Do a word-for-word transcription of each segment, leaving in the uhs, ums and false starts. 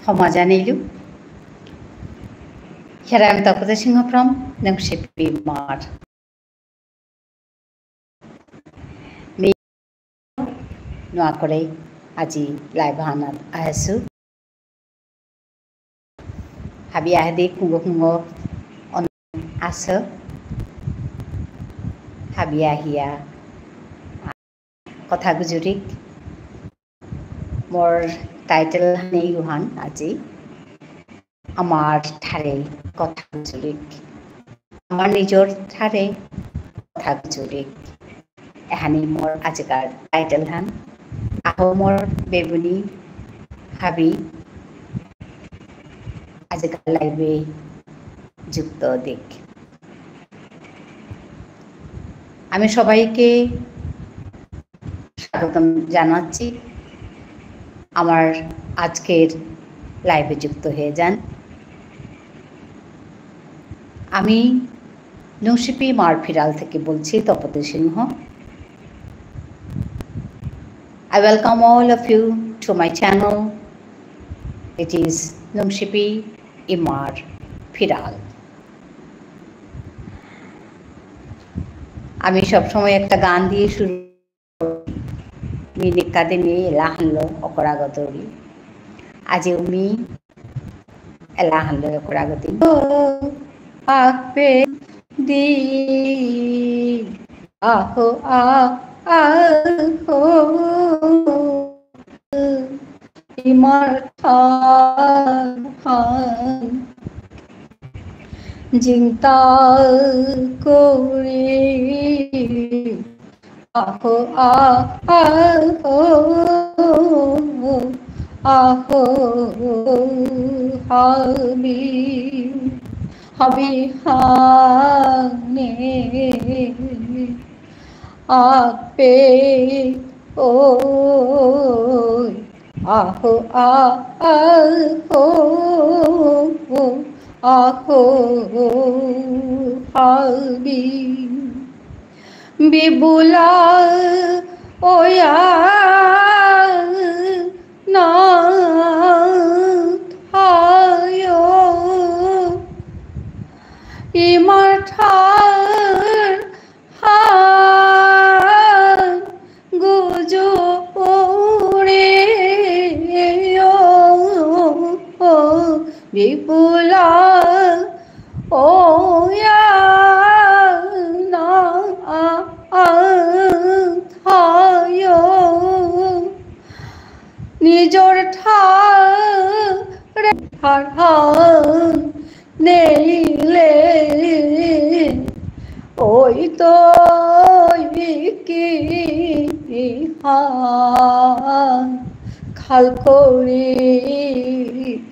ক্ষমা জানাইলু। Here I am Tapati Singha from Nungshipi Imar. Me নুয়া করে আজি live হানাত আহেসু। হাবি আহেদি কুঙগ কুঙগ অন আসো। হাবি আহিয়া কথা গুজুরিক। মোর title হানে ইউহান আজি। আমার ঠারে কথা গুজুরিক। আমার নিজর ঠারে কথা গুজুরিক। এহানি মোর আজিকার title হান। আহো মোর বেবুনি হাবি আজিকার live এ যুক্ত দিক। আমি সবাইকে স্বাগতম জানাচ্ছি আমার আজকের live এ যুক্ত হয়ে যান। আমি নুংশিপি ইমার ফিরাল থেকে বলছি, তপতি সিংহ। I welcome all of you to my channel. It is নুংশিপি ইমার ফিরাল। আমি সবসময় একটা গান দিয়ে শুরু করি। মি নিকাদিনি এলাহানলো অকরাগতরি। আজিও মি এলাহানলো অকরাগতি। ও, আপে দি, আহো, আ, আহো। ইমার ঠারহান জিংতা করি। আহো, আ, আহো, আহো, হাবি, হাবি হানে। আপে ও আহো, আ, আহো, আহো, হাবি। বিবুলা ওয়া না থায়ো। ইমার ঠার হান গুজুরিও বিপুলা ওয়া না থায়ো। নিজর ঠারে ঠারহান নেইলে ওই তো কি হান খাল করি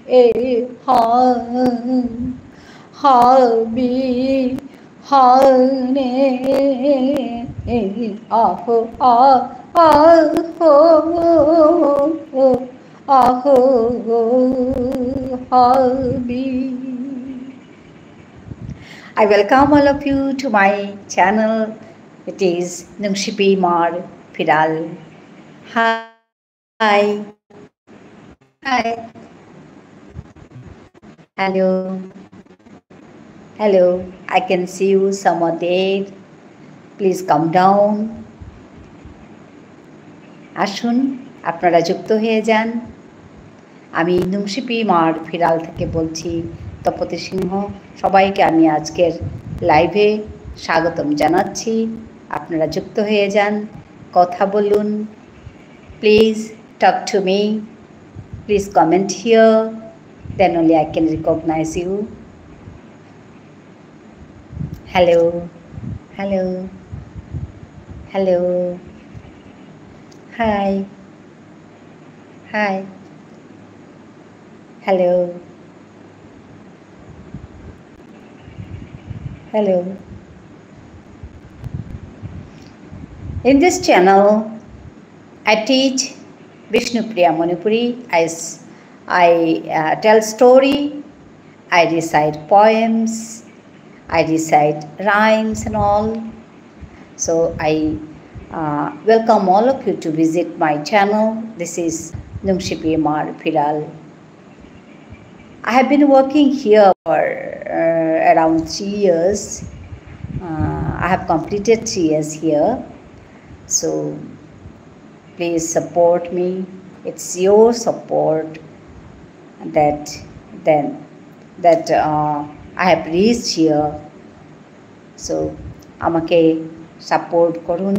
এহান হাবি হানে আহো আ আহো আহো হাবি। I welcome all of you to my channel. It is নুংশিপি ইমার ফিরাল। Hi. Hi. Hi. Hello. Hello. I can see you some are there. Please come down. আসুন, আপনারা যুক্ত হয়ে যান। আমি নুংশিপি ইমার ফিরাল থেকে বলছি, তপতি সিংহ। সবাইকে আমি আজকের live-এ স্বাগতম জানাচ্ছি। আপনারা যুক্ত হয়ে যান, কথা বলুন। Please talk to me. Please comment here. Then only I can recognize you. Hello. Hello. Hello. Hi. Hi. Hello. Hello. In this channel, I teach Bishnupriya Manipuri. I, s- I, uh, tell story. I recite poems. I recite rhymes and all. So I, uh, welcome all of you to visit my channel. This is Nungshipi Imar Phiral. I have been working here for uh, around three years. Uh, I have completed three years here. So please support me. It's your support that then that uh, I have reached here. So আমাকে সাপোর্ট করুন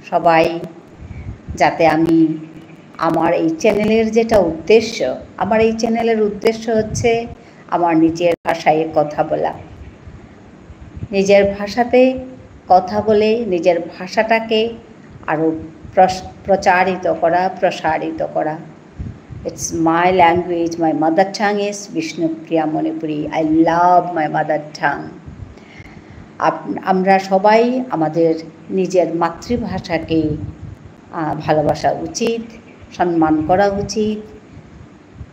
সবাই, যাতে আমি আমার এই চ্যানেলের যেটা উদ্দেশ্য, আমার এই চ্যানেলের উদ্দেশ্য হচ্ছে আমার নিজের ভাষায় কথা বলা, নিজের ভাষাতে কথা বলে নিজের ভাষাটাকে আরও প্রস- প্রচারিত করা, প্রসারিত করা। It's my language, my mother tongue is Bishnupriya Manipuri. I love my mother tongue. Up- আমরা সবাই আমাদের নিজের মাতৃভাষাকে আহ, ভালোবাসা উচিত, সম্মান করা উচিত।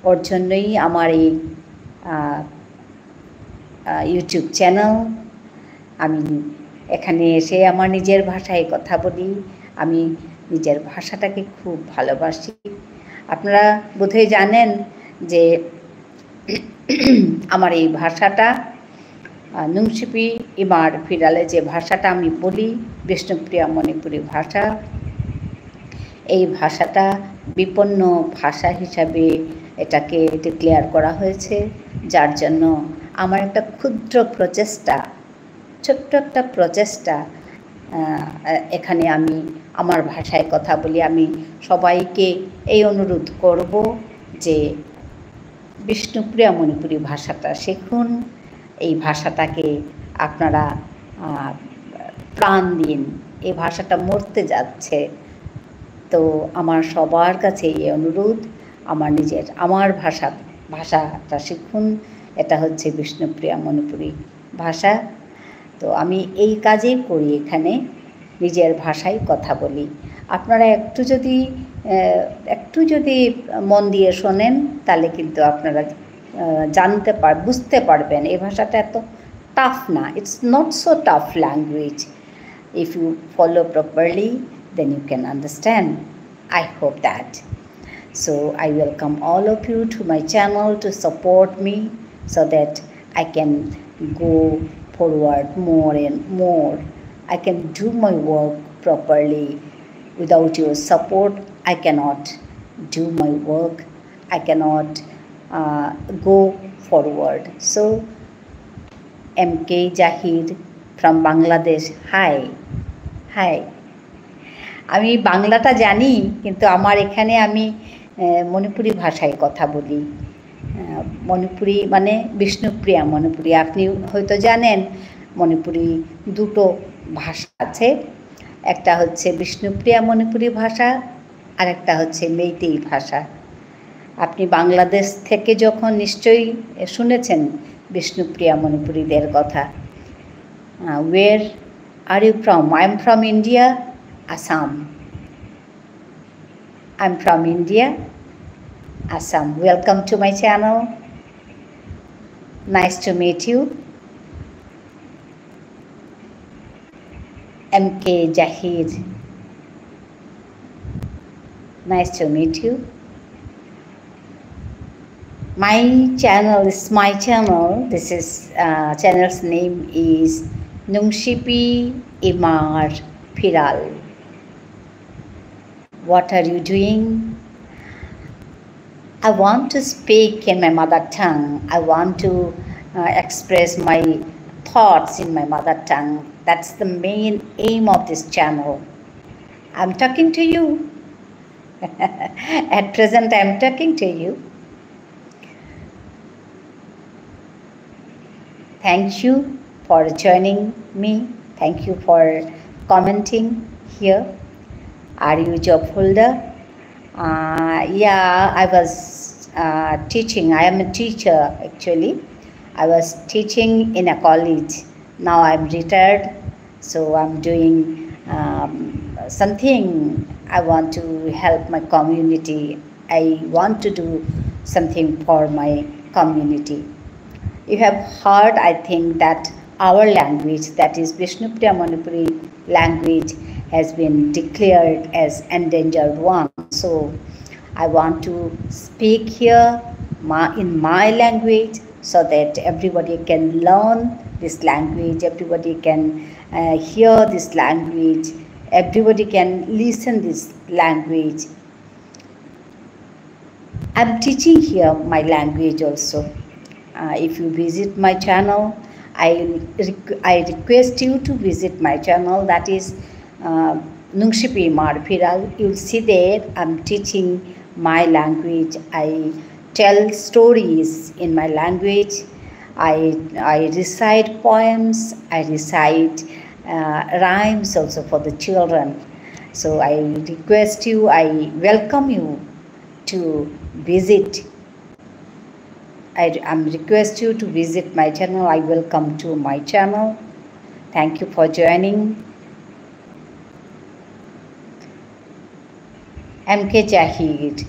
ওর জন্যই আমার এই আহ, আহ, ইউটিউব চ্যানেল। আমি এখানে এসে আমার নিজের ভাষায় কথা বলি। আমি নিজের ভাষাটাকে খুব ভালোবাসি। আপনারা বোধহয় জানেন যে আমার এই ভাষাটা আহ, নুংশিপি ইমার ফিরালে যে ভাষাটা আমি বলি, বিষ্ণুপ্রিয়া মণিপুরী ভাষা, এই ভাষাটা বিপন্ন ভাষা হিসাবে এটাকে ডিক্লেয়ার করা হয়েছে, যার জন্য আমার একটা ক্ষুদ্র প্রচেষ্টা, ছোট্ট একটা প্রচেষ্টা, আহ, এখানে আমি আমার ভাষায় কথা বলি। আমি সবাইকে এই অনুরোধ করব যে বিষ্ণুপ্রিয়া মণিপুরী ভাষাটা শিখুন, এই ভাষাটাকে আপনারা আহ, প্রাণ দিন। এই ভাষাটা মরতে যাচ্ছে। তো আমার সবার কাছে এই অনুরোধ, আমার নিজের আমার ভাষা ভাষাটা শিখুন। এটা হচ্ছে বিষ্ণুপ্রিয়া মণিপুরী ভাষা। তো আমি এই কাজেই করি, এখানে নিজের ভাষায় কথা বলি। আপনারা একটু যদি আহ, একটু যদি মন দিয়ে শোনেন, তাহলে কিন্তু আপনারা আহ, জানতে পার বুঝতে পারবেন এই ভাষাটা এত টাফ না। It's not so tough language. If you follow properly, then you can understand. I hope that. So I welcome all of you to my channel to support me so that I can go forward more and more. I can do my work properly. Without your support, I cannot do my work. I cannot uh, go forward. So, M K Jahir from Bangladesh, hi. Hi. আমি বাংলাটা জানি, কিন্তু আমার এখানে আমি আহ, মণিপুরি ভাষায় কথা বলি। আহ, মণিপুরি মানে বিষ্ণুপ্রিয়া মণিপুরি। আপনি হয়তো জানেন, মণিপুরি দুটো ভাষা আছে, একটা হচ্ছে বিষ্ণুপ্রিয়া মণিপুরি ভাষা, আর একটা হচ্ছে মেইতেই ভাষা। আপনি বাংলাদেশ থেকে যখন নিশ্চয়ই শুনেছেন বিষ্ণুপ্রিয়া মণিপুরীদের কথা। Uh, where are you from? I am from India, Assam. I'm from India, Assam. Welcome to my channel. Nice to meet you. M K Jahir. Nice to meet you. My channel is my channel. This is uh, channel's name is Nungshipi Imar Phiral. What are you doing? I want to speak in my mother tongue. I want to uh, express my thoughts in my mother tongue. That's the main aim of this channel. I'm talking to you. At present, I'm talking to you. Thank you for joining me. Thank you for commenting here. Are you job holder? Uh, yeah, I was uh, teaching. I am a teacher, actually. I was teaching in a college. Now I'm retired. So I'm doing um, something. I want to help my community. I want to do something for my community. You have heard, I think, that our language, that is Bishnupriya Manipuri language, has been declared as endangered one. So I want to speak here my, in my language, so that everybody can learn this language, everybody can, uh, hear this language, everybody can listen this language. I'm teaching here my language also. Uh, if you visit my channel, I requ-, I request you to visit my channel, that is, uh, Nungshipi Imar Phiral. You'll see there I'm teaching my language. I tell stories in my language. I, I recite poems. I recite, uh, rhymes also for the children. So I request you, I welcome you to visit. I, I'm request you to visit my channel. I welcome to my channel. Thank you for joining. M K Jahid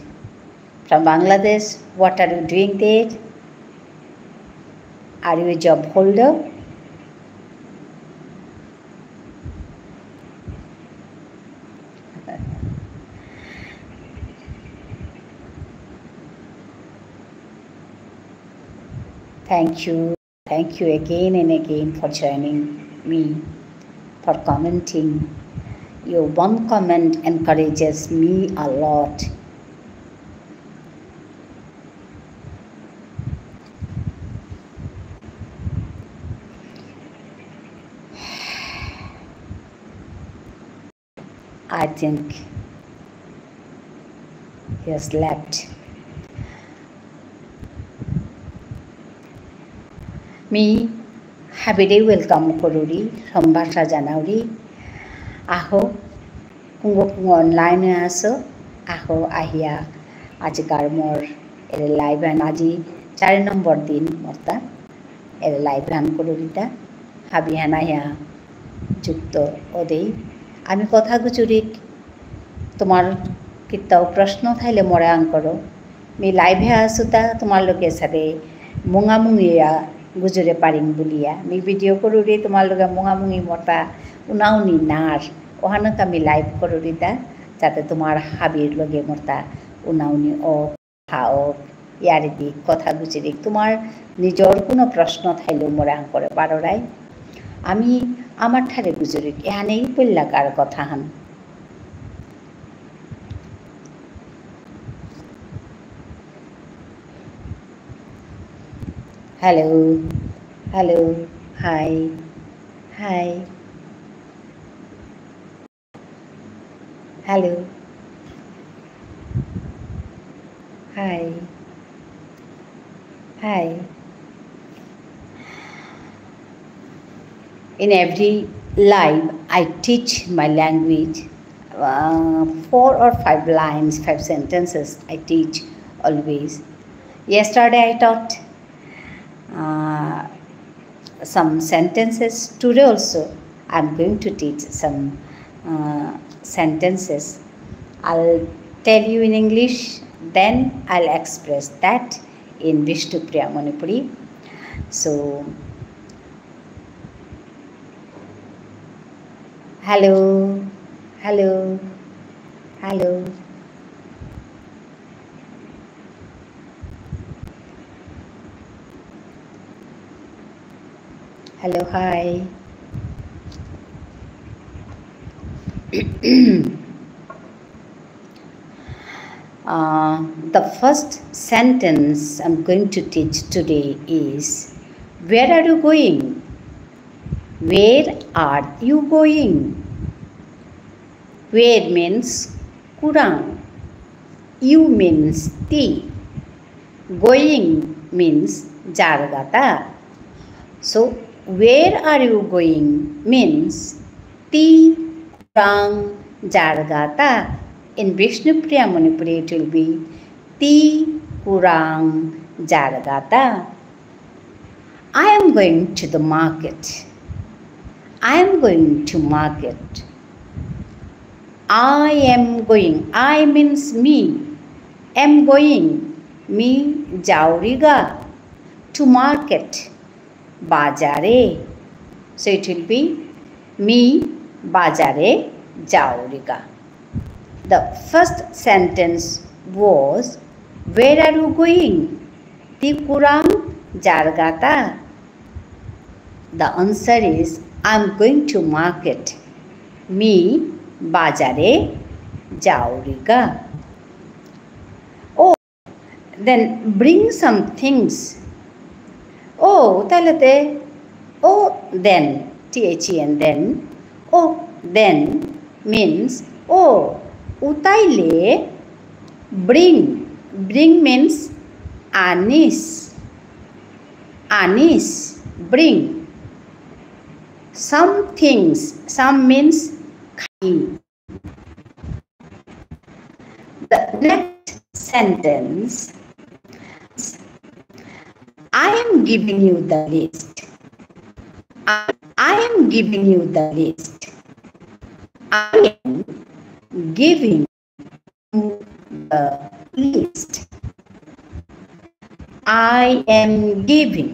from Bangladesh, what are you doing there? Are you a job holder? Thank you. Thank you again and again for joining me, for commenting. Your one comment encourages me a lot. I think he has left. Me হাবিরে welcome করুরি, সম্ভাষা জানাউরি। আহো, কুঙ্গ কুঙ্গ online এ আসো, আহো, আহিয়া আজিকার মোর এরে live হান, আজি চারি নম্বর দিন মোরতা এরে live হান করুরিতা, হাবি হান আহিয়া যুক্ত অদেই। আমি কথা গুজুরিক, তোমার কিত্তাও প্রশ্ন থাইলে মোরে আঙকরো। মি live এ আসুতা, তোমার লগে সাথে মুঙামুঙিয়া গুজুরে পারিং বুলিয়া। মি video করুরি, তোমার লগে মুঙামুঙি মোরতা উনাউনি নার। অহানকা মি live করুরিতা, যাতে তোমার হাবির লগে মোরতা উনাউনি অ হাওক, ইয়ারি দিক, কথা গুজুরিক, তোমার নিজর কোনো প্রশ্ন থাইলেও মোরে আঙকরে পাররাই। আমি আমার ঠারে গুজুরিক, এহানেই পল্লাকার কথা হান। Hello, hello, hi, hi. Hello. Hi. Hi. In every live, I teach my language. Uh, four or five lines, five sentences I teach always. Yesterday I taught, uh, some sentences. Today also, I'm going to teach some, uh, sentences. I'll tell you in English, then I'll express that in Bishnupriya Manipuri. So, hello, hello, hello. Hello, hi. Uh, the first sentence I'm going to teach today is, "Where are you going?" Where are you going? Where means কুরাং, you means তি, going means যারগাতা। So, where are you going means তি কুরাং যারগাতা। In Bishnupriya Manipuri, it will be তি কুরাং যারগাতা। I am going to the market. I am going to market. I am going. I means me. Am going. Me যাউরিগা। To market. বাজারে। So it will be me বাজারে যাউরিগা। The first sentence was, "Where are you going?" তি কুরাং যারগাতা? The answer is, I'm going to market. Me বাজারে যাউরিগা। Oh, then bring some things. Oh, তাহলে তে, oh, then, T H E N, then. Oh, then means, oh, উতাইলে bring. Bring means Anis. Anis, bring. Some things, some means খানি। The next sentence, I am giving you the list. I, I am giving you the list. I am giving you the list. I am giving.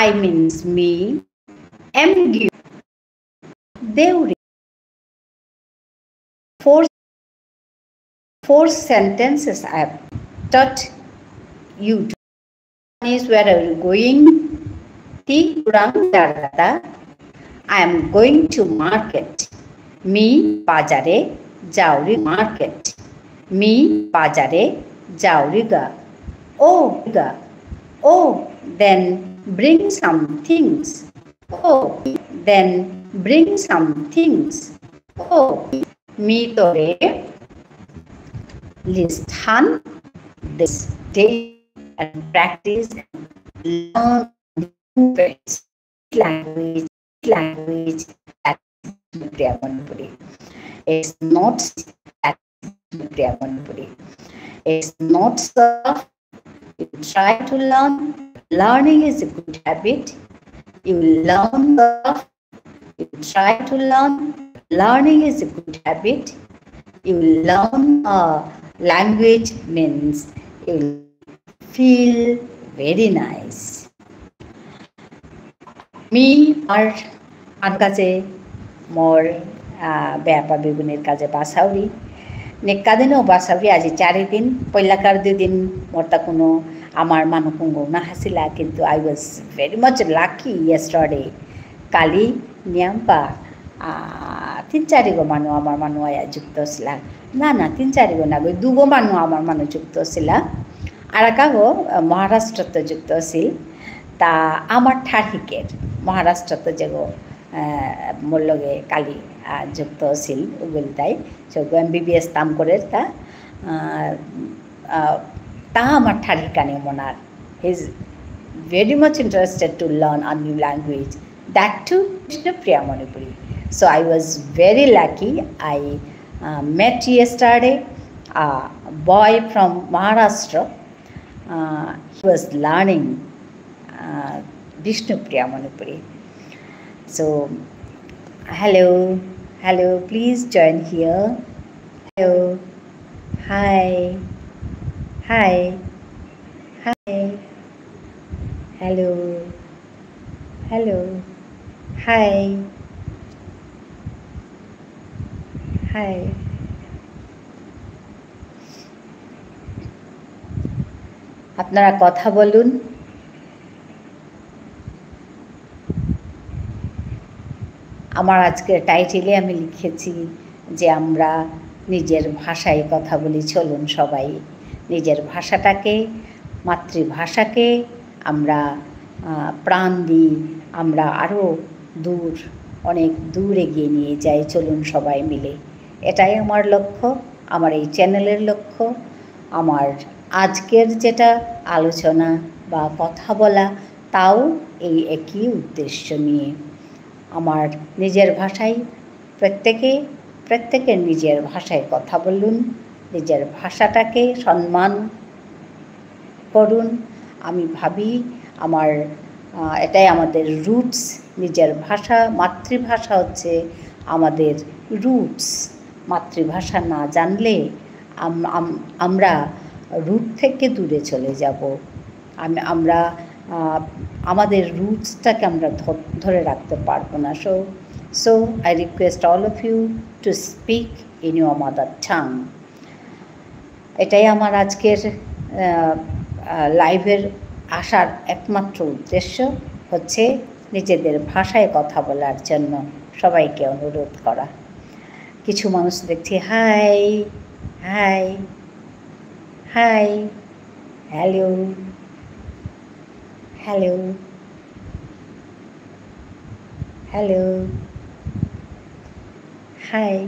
I means me. Am giving. Deori. Four, four sentences I have taught you to. One is, where are you going? তি কুরাং যারগাতা? I am going to market. Me বাজারে যাউরি, market. Me বাজারে যাউরিগা। Oh, গা। Oh, then bring some things. Oh, then bring some things. Oh, me তোরে list হান দেসি and practice and learn language, language, Priya Manipuri. It's not, Priya Manipuri. It's not soft. You try to learn. Learning is a good habit. You learn soft. You try to learn. Learning is a good habit. You learn a language means you feel very nice. মি আর আন কাজে মোর, আহ, বেয়াপা বেগুনির কাজে বাসাউরি। নেক্কা দিনেও বাসাউরি, আজি চারি দিন। পয়লাকার দুই দিন মোরতা কোনো আমার মানু কুঙ্গ না হাসিলা, কিন্তু I was very much lucky yesterday. কালি নিয়ামপা, আহ, তিন চারিগো মানু আমার মানু আয়া যুক্ত আসিলা। না, না, তিন চারিগো না গো, দুগো মানু আমার মানু যুক্ত আসিলা। আরাকাগো, আহ, মহারাষ্ট্রত যুক্ত আসিল। তা আমার ঠারহিকের, মহারাষ্ট্রত যেগো, আহ, মোর লগে কালি, আহ, যুক্ত আসিল, উগুলতাই। So, M B B S তাম করের তা, আহ, আহ, তা আমার ঠারহিকানি মনার। He's very much interested to learn a new language, that too, Bishnupriya Manipuri. So I was very lucky. I, uh, met yesterday a boy from Maharashtra. Uh, he was learning, uh, Bishnupriya Manipuri. So, hello, hello, please join here. Hello, hi, hi, hi, hello, hello, hi, hi. আপনারা কথা বলুন। আমার আজকের টাইটেলে আমি লিখেছি যে আমরা নিজের ভাষায় কথা বলি, চলুন সবাই নিজের ভাষাটাকে, মাতৃভাষাকে আমরা, আহ, প্রাণ দিই, আমরা আরও দূর, অনেক দূর এগিয়ে নিয়ে যাই, চলুন সবাই মিলে। এটাই আমার লক্ষ্য, আমার এই চ্যানেলের লক্ষ্য, আমার আজকের যেটা আলোচনা বা কথা বলা, তাও এই একই উদ্দেশ্য নিয়ে। আমার নিজের ভাষায় প্রত্যেকে, প্রত্যেকে নিজের ভাষায় কথা বলুন, নিজের ভাষাটাকে সম্মান করুন। আমি ভাবি আমার, আহ, এটাই আমাদের রুটস, নিজের ভাষা, মাতৃভাষা হচ্ছে আমাদের রুটস। মাতৃভাষা না জানলে আম-, আম-, আমরা রুট থেকে দূরে চলে যাব। আম-, আমরা, আহ, আমাদের রুটসটাকে আমরা ধ-, ধরে রাখতে পারবো না। So, so I request all of you to speak in your mother tongue. এটাই আমার আজকের, আহ, আহ, লাইভের আসার একমাত্র উদ্দেশ্য হচ্ছে নিজেদের ভাষায় কথা বলার জন্য সবাইকে অনুরোধ করা। কিছু মানুষ দেখছি, hi, hi, hi, hello, hello, hello, hi.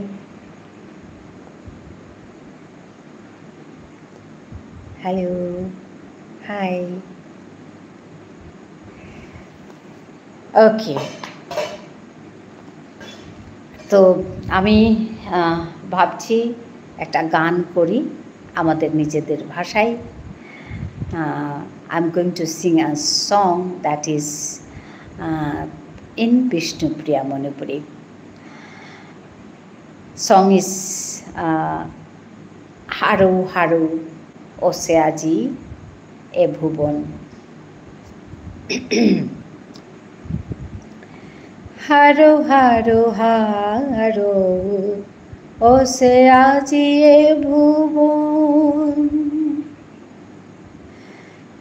Hello, hi. Okay. তো আমি, আহ, ভাবছি একটা গান করি আমাদের নিজেদের ভাষায়। আহ, I'm going to sing a song that is, ah, in Bishnupriya Manipuri. Song is, uh, হারৌ হারৌ অসে আজি এ ভুবন। হারৌ হারৌ হারৌ অসে আজি এ ভুবন।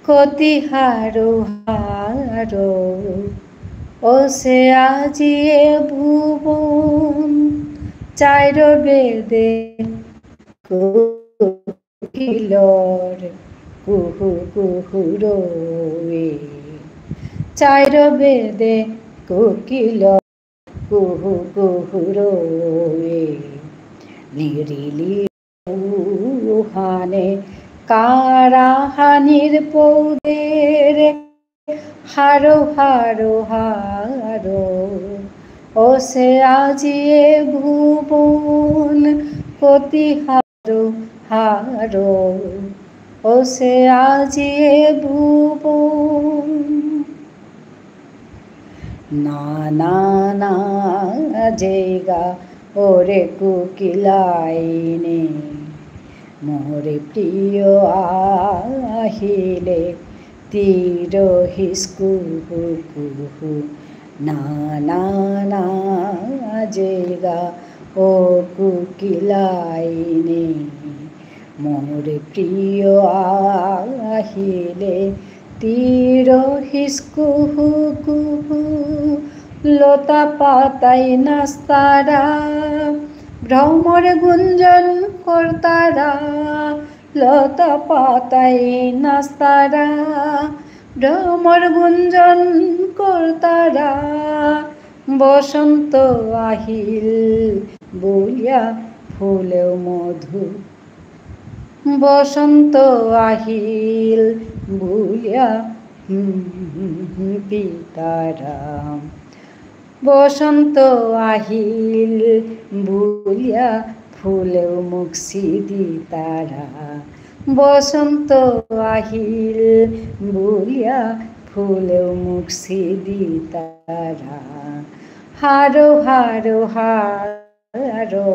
কতি হারৌ হারৌ অসে আজি এ ভুবন। চাইর বেদে কোকিলর কুহু কুহু রোয়ে। চাইর বেদে কোকিল কুহু কুহু রোয়ে। লিরিলি উহানে কারাহানির পৌদের। হারৌ হারৌ হারৌ অসে আজি এ ভুবন। কতি হারৌ হারৌ অসে আজি এ ভুবন। না না না যেগা ওরে কোকিলাইনে, মোরে প্রিয় আহিলে তি রহিস কুহু কুহু। না না না যেগা ও কোকিলাইনে, মোরে প্রিয় আহিলে তি রহিস কুহু কুহু। লতা পাতাই নাচতারা, ভ্রমর গুঞ্জন করতারা। লতা পাতাই নাচতারা, ভ্রমর গুঞ্জন করতারা। বসন্ত আহিল বুলিয়া ফুলেও মধু। বসন্ত আহিল বুলিয়া, হুম, পিতারা। বসন্ত আহিল বুলিয়া ফুলেও মুকসি দিতারা। বসন্ত আহিল বুলিয়া ফুলেও মুকসি দিতারা। হারৌ হারৌ হারৌ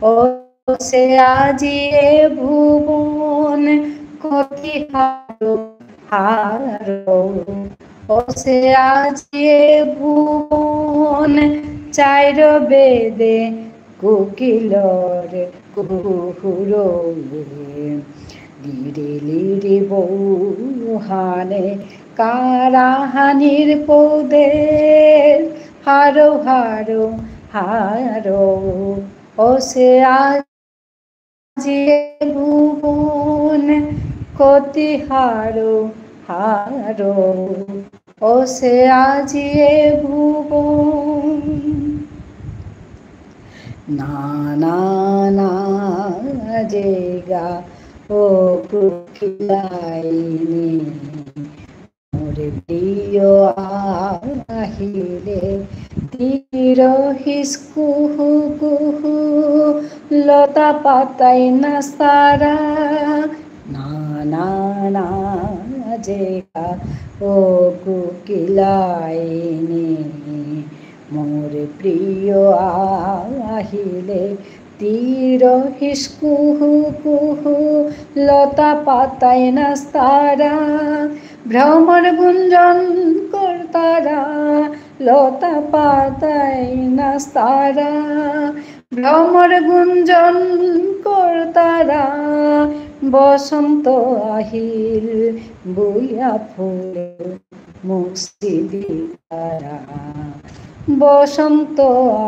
অসে আজি এ ভুবন। কতি হারৌ হারৌ অসে আজি এ ভুবন। চাইর বেদে কোকিলর কুহু কুহু রোয়ে। লিরি লিরি বৌহানে কারাহানির পৌদের। হারৌ হারৌ হারৌ অসে আজি এ ভুবন। কতি হারৌ হারৌ অসে আজি এ ভুবন। না না না যেগা ও কোকিলাইনে, মোরে প্রিয় আহিলে তি রহিস কুহু কুহু। লতা পাতাই নাচতারা, না না না যেগা ও কোকিলাইনে, মোরে প্রিয় আহিলে তি রহিস কুহু কুহু। লতা পাতাই নাচতারা, ভ্রমর গুঞ্জন করতারা। লতা পাতাই নাচতারা, ভ্রমর গুঞ্জন করতারা। বসন্ত আহিল বুলিয়া ফুলে মুখ সিদিতারা। বসন্ত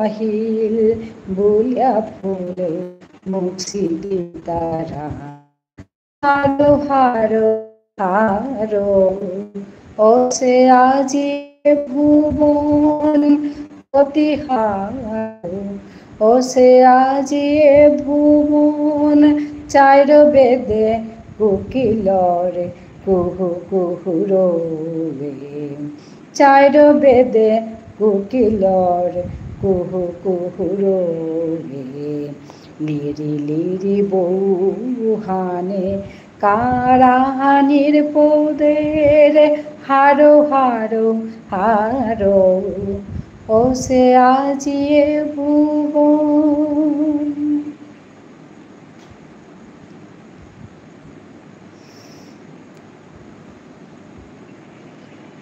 আহিল বুলিয়া ফুলে মুখ সিদিতারা। হারো হারো হারো, অসে আজি এ ভুবন। অতি হারো, অসে আজি এ ভুবন। চাইর বেদে কোকিলর কুহু কুহু রোলে। চাইর বেদে কোকিলর কুহু কুহু রোলে। লিরি লিরি বৌহানে কারাহানির পদের হারো হারো হারো, অসে আজি এ ভুবন।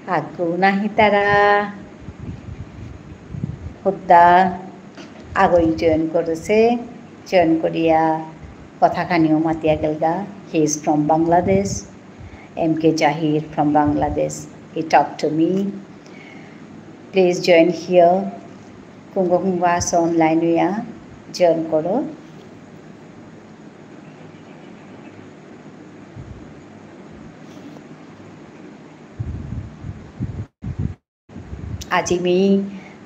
আগৌ নাহিতারা হুদ্দা আগই join করেসে, join করিয়া কথাখানিও মাতিয়া গেলগা। He is from Bangladesh. M K Jahir from Bangladesh. He talked to me. Please join here. কুঙগ কুঙগ আসো online ইয়া, join করো। আজি মি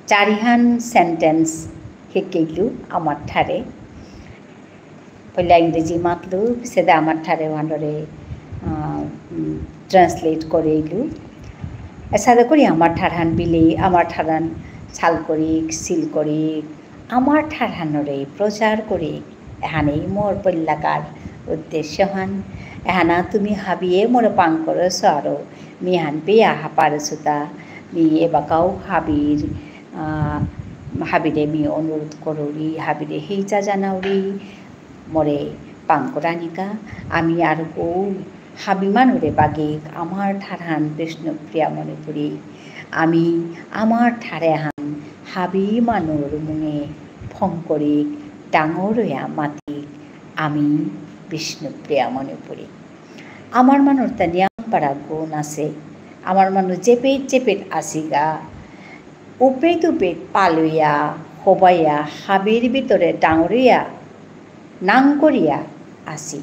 চারিহান sentence হিকেইলু আমার ঠারে। পইলা ইংরেজি মাতলু, পিছেদে আমার ঠারে ওহানরে, আহ, উম, translate করেইলু। এসাদে করি আমার ঠারহান বিলি, আমার ঠারহান চাল করিক, সিল করিক, আমার ঠারহানরে প্রচার করিক, এহানেই মোর পইলাকার উদ্দেশ্যহান। এহানা তুমি হাবিয়ে মোরে পাং করেসো আরো, মি হান পেয়া হাপারেসুতা, মি এবাকাও হাবির, আহ, হাবিরে মি অনুরোধ করুরি, হাবিরে হেইচা জানাউরি, মোরে পাং করানিকা। আমি আরকৌ হাবি মানুরে বাগিক আমার ঠারহান বিষ্ণুপ্রিয়া মণিপুরী। আমি আমার ঠারহান হাবি মানুর মুঙে ফং করিক, ডাঙর ইয়া মাতিক, আমি বিষ্ণুপ্রিয়া মণিপুরী। আমার মানুরতা নিয়াম পারা গুণ আসে। আমার মানু যেপেইত যেপেইত আসিগা, উপেইত উপেইত পালুয়া, হবায়া, হাবির ভিতরে ডাঙরিয়া, নাঙকরিয়া আসি।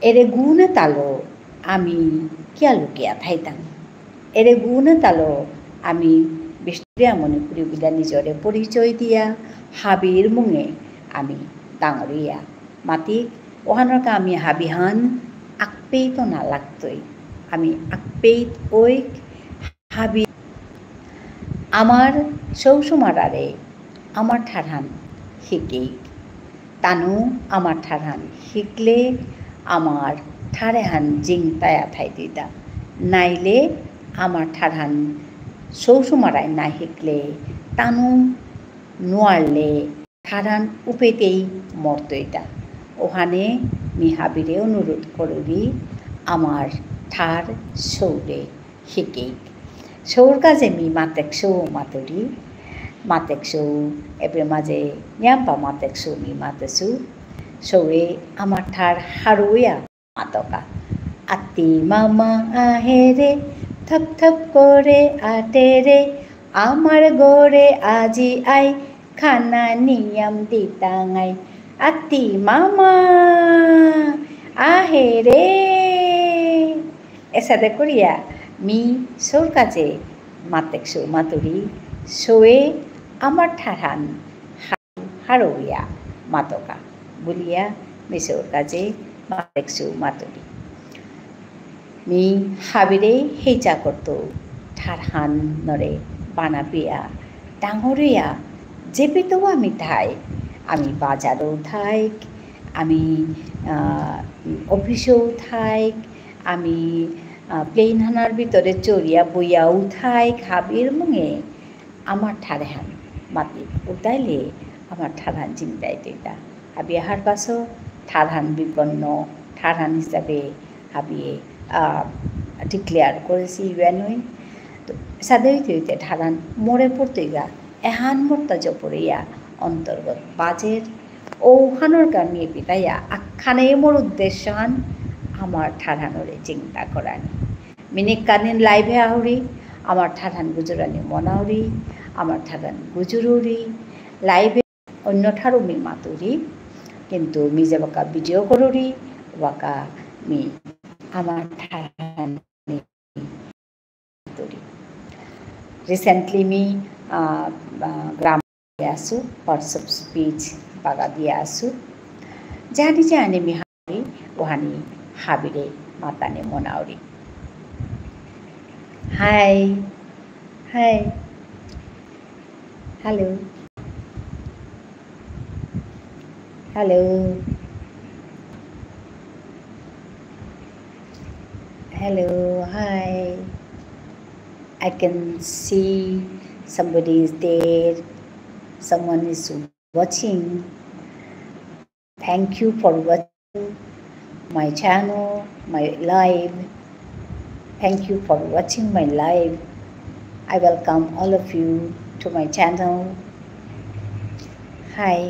এরে গুণ এতালো আমি কিয়া লুকিয়া থাইতাম? এরে গুণ এতালো আমি বিষ্ণুপ্রিয়া মণিপুরী বুলিয়া নিজরে পরিচয় দিয়া, হাবির মুঙে আমি ডাঙরিয়া মাতিক। ওহানরকা আমি হাবিহান আকপেইত না লাগতই। আমি আকপেইত ঐক হাবি। আমার সৌসুমারারে আমার ঠারহান হিকেইক। তানু আমার ঠারহান হিকলে আমার ঠারেহান জিংতায়া থাইতইতা। নাইলে আমার ঠারহান সৌসুমারাই না হিকলে, তানু নুয়ারলে ঠারহান উপেতেই মরতইতা। ওহানে মি হাবিরে অনুরোধ করুরি আমার ঠার সৌরে হিকেইক। সৌর কাজে মি মাতেক সৌ মাতুরি, মাতেক সৌ এবে মাঝে নিয়াম্পা মাতেক সৌ মি মাতেসু। সৌয়ে আমার ঠার হারৌয়া মাতকা। আতি মামা আহে রে, থপ থপ করে আটে রে, আমার ঘরে আজি আই, খানা নিয়াম দিতাঙাই। আতি মামা আহে রে। এসাদে করিয়া মি সৌর কাজে মাতেক সৌ মাতুরি, সৌয়ে আমার ঠারহান হারৌয়া মাতকা বুলিয়া মি সৌর কাজে মাতেক সৌ মাতুরি। মি হাবিরে হেইচা করতৌ ঠারহানরে বানাপিয়া ডাঙরিয়া যেপেইত আমি থাইক, আমি বাজারও থাইক, আমি, আহ, অফিসও থাইক, আমি, আহ, plane হানার ভিতরে চড়িয়া বইয়াও থাইক, হাবির মুঙে আমার ঠারহান মাতি উতাইলে আমার ঠারহান জিংতাইতইতা। হাবি আহার পাসো ঠারহান বিপন্ন ঠারহান হিসাবে হাবিয়ে, আহ, declare করেসি ইউএনওই। তো সাদে হইতে হইতে ঠারহান মরে পড়তইগা, এহান মোরতা জপরিয়া অন্তর্গত বাজের। ওহানর কামিয়ে পিতাইয়া আখানে মোর উদ্দেশ্যহান আমার ঠারহানরে চিন্তা করানি। মি নিকাদিন live এ আহুরি, আমার ঠারহান গুজরানি মনাউরি, আমার ঠারহান গুজরুরি, live এ অন্য ঠারও মি মাতুরি, কিন্তু মি যেবাকা video করুরি, ওবাকা মি আমার ঠারহান মাতুরি। Recently মি, আহ, আহ, গ্রাম আসু, parts of speech বাগা দিয়া আসু। জানি জানি মি হাবি, ওহানি হাবিরে মাতানি মনাউরি। Hi. Hi. Hello. Hello. Hello. Hi. I can see somebody is there. Someone is watching. Thank you for watching my channel, my live. Thank you for watching my live. I welcome all of you to my channel. Hi.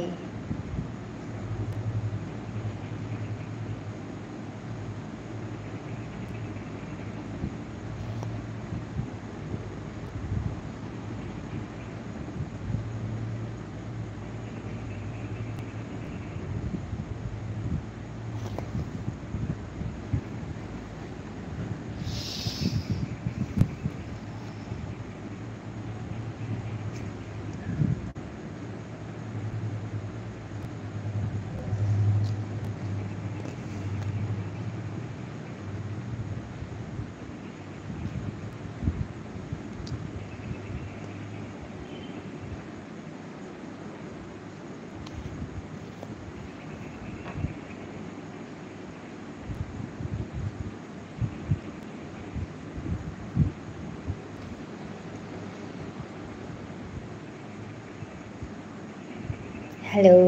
Hello.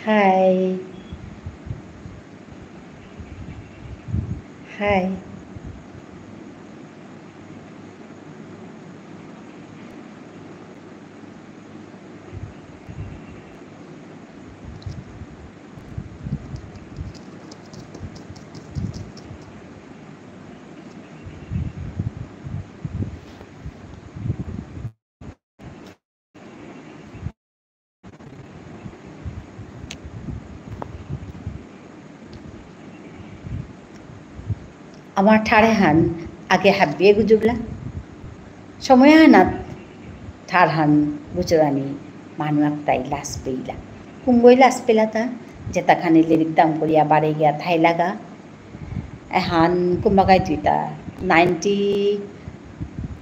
Hi. Hi. আমার ঠারহান আগে হাবিয়ে গুজুরলা। সময় আনাত ঠারহান গুজরানি মানু আকতাই লাজ পেইলা। কুঙ্গই লাজ পেলা তা, যেতাখানি লিরিক দাম করিয়া বারে গিয়া থাইলাগা। এহান কুম্বাকাই তুইতা, nineteen,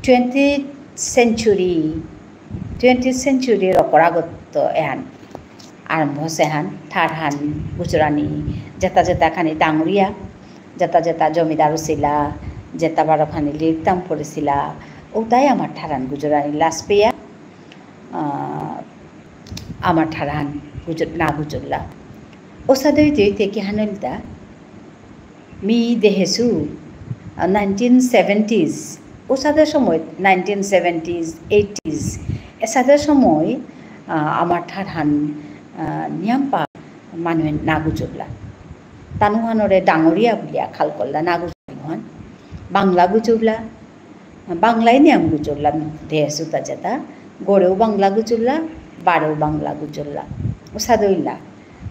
twentieth century, twentieth century র অকরাগত এহান আরম্ভ অসেহান, ঠারহান গুজরানি, যেতা যেতাখানি ডাঙরিয়া, যেতা যেতা জমিদার অসিলা, যেতা বারোখানি লিরিক দাম করেসিলা, ওতাই আমার ঠারহান গুজরানি লাজ পেয়া, আহ, আমার ঠারহান গুজর-, না গুজরলা। ওসাদে হইতে হইতে কিহান ইলতা, মি দেহেসু, আহ, nineteen seventies, ওসাদে সময়, nineteen seventies, eighties, এসাদে সময়, আহ, আমার ঠারহান, আহ, নিয়ামপা মানুয়ে না গুজরলা। তানুহানরে ডাঙরিয়া বুলিয়া খাল করলা, না গুজরলা নুহান। বাংলা গুজরলা, বাংলাই নিয়াম গুজরলা দেহেসু তা যেতা, গরেও বাংলা গুজরলা, বারেও বাংলা গুজরলা। ওসাদে ইলা।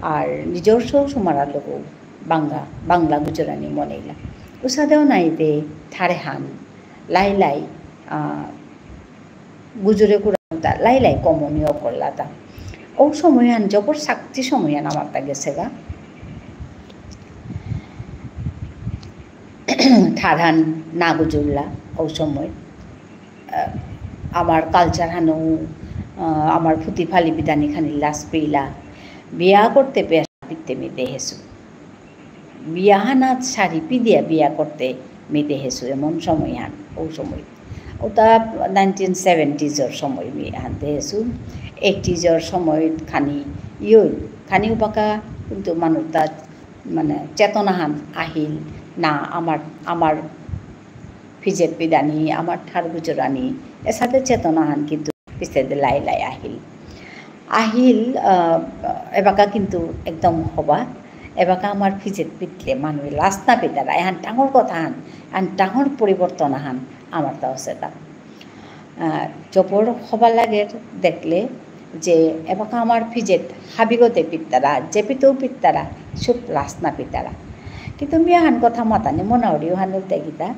আর নিজর সৌ সুমারার লগেও বাংলা, বাংলা গুজরানি মনেইলা। ওসাদেও নাই দে ঠারহান, লাই লাই, আহ, গুজরে কুরাতা, লাই লাই কমনীয় করলাতা। ও সময়হান, জবর শক্তি সময়হান আমার তা গেসেগা। ঠারহান না গুজরলা, ও সময়। আহ, আমার culture হানও, আহ, আমার ফুতি ফালি বিদানি খানি লাজ পেইলা। বিয়া করতে পেয়া পিতে মি দেহেসু। বিয়া হানাত শাড়ি পিদিয়া বিয়া করতে মি দেহেসু, এমন সময় হান, ও সময়। ওতা nineteen seventies র সময় মি হান দেহেসু। Eighties র সময় খানি ইয়ো, খানি উবাকা কিন্তু মানু তাত মানে চেতনা হান আহিল না, আমার, আমার ফিজেত পিদানি, আমার ঠার গুজরানি, এসাদে চেতনা হান কিন্তু পিছেদে লাই লাই আহিল। আহিল, আহ, এবাকা কিন্তু একদম হবা, এবাকা আমার ফিজেত পিতলে মানু লাজ না পিতারা, এহান ডাঙর কথা হান, এহান ডাঙর পরিবর্তন আহান আমার তা অসেতা। আহ, জবর হবা লাগের দেখলে যে এবাকা আমার ফিজেত হাবিগতে পিতারা, যে পিতেও পিতারা, চুপ লাজ না পিতারা। কিন্তু মি আহান কথা মাতানি মনাউরি অহান ইলতাই কিতা,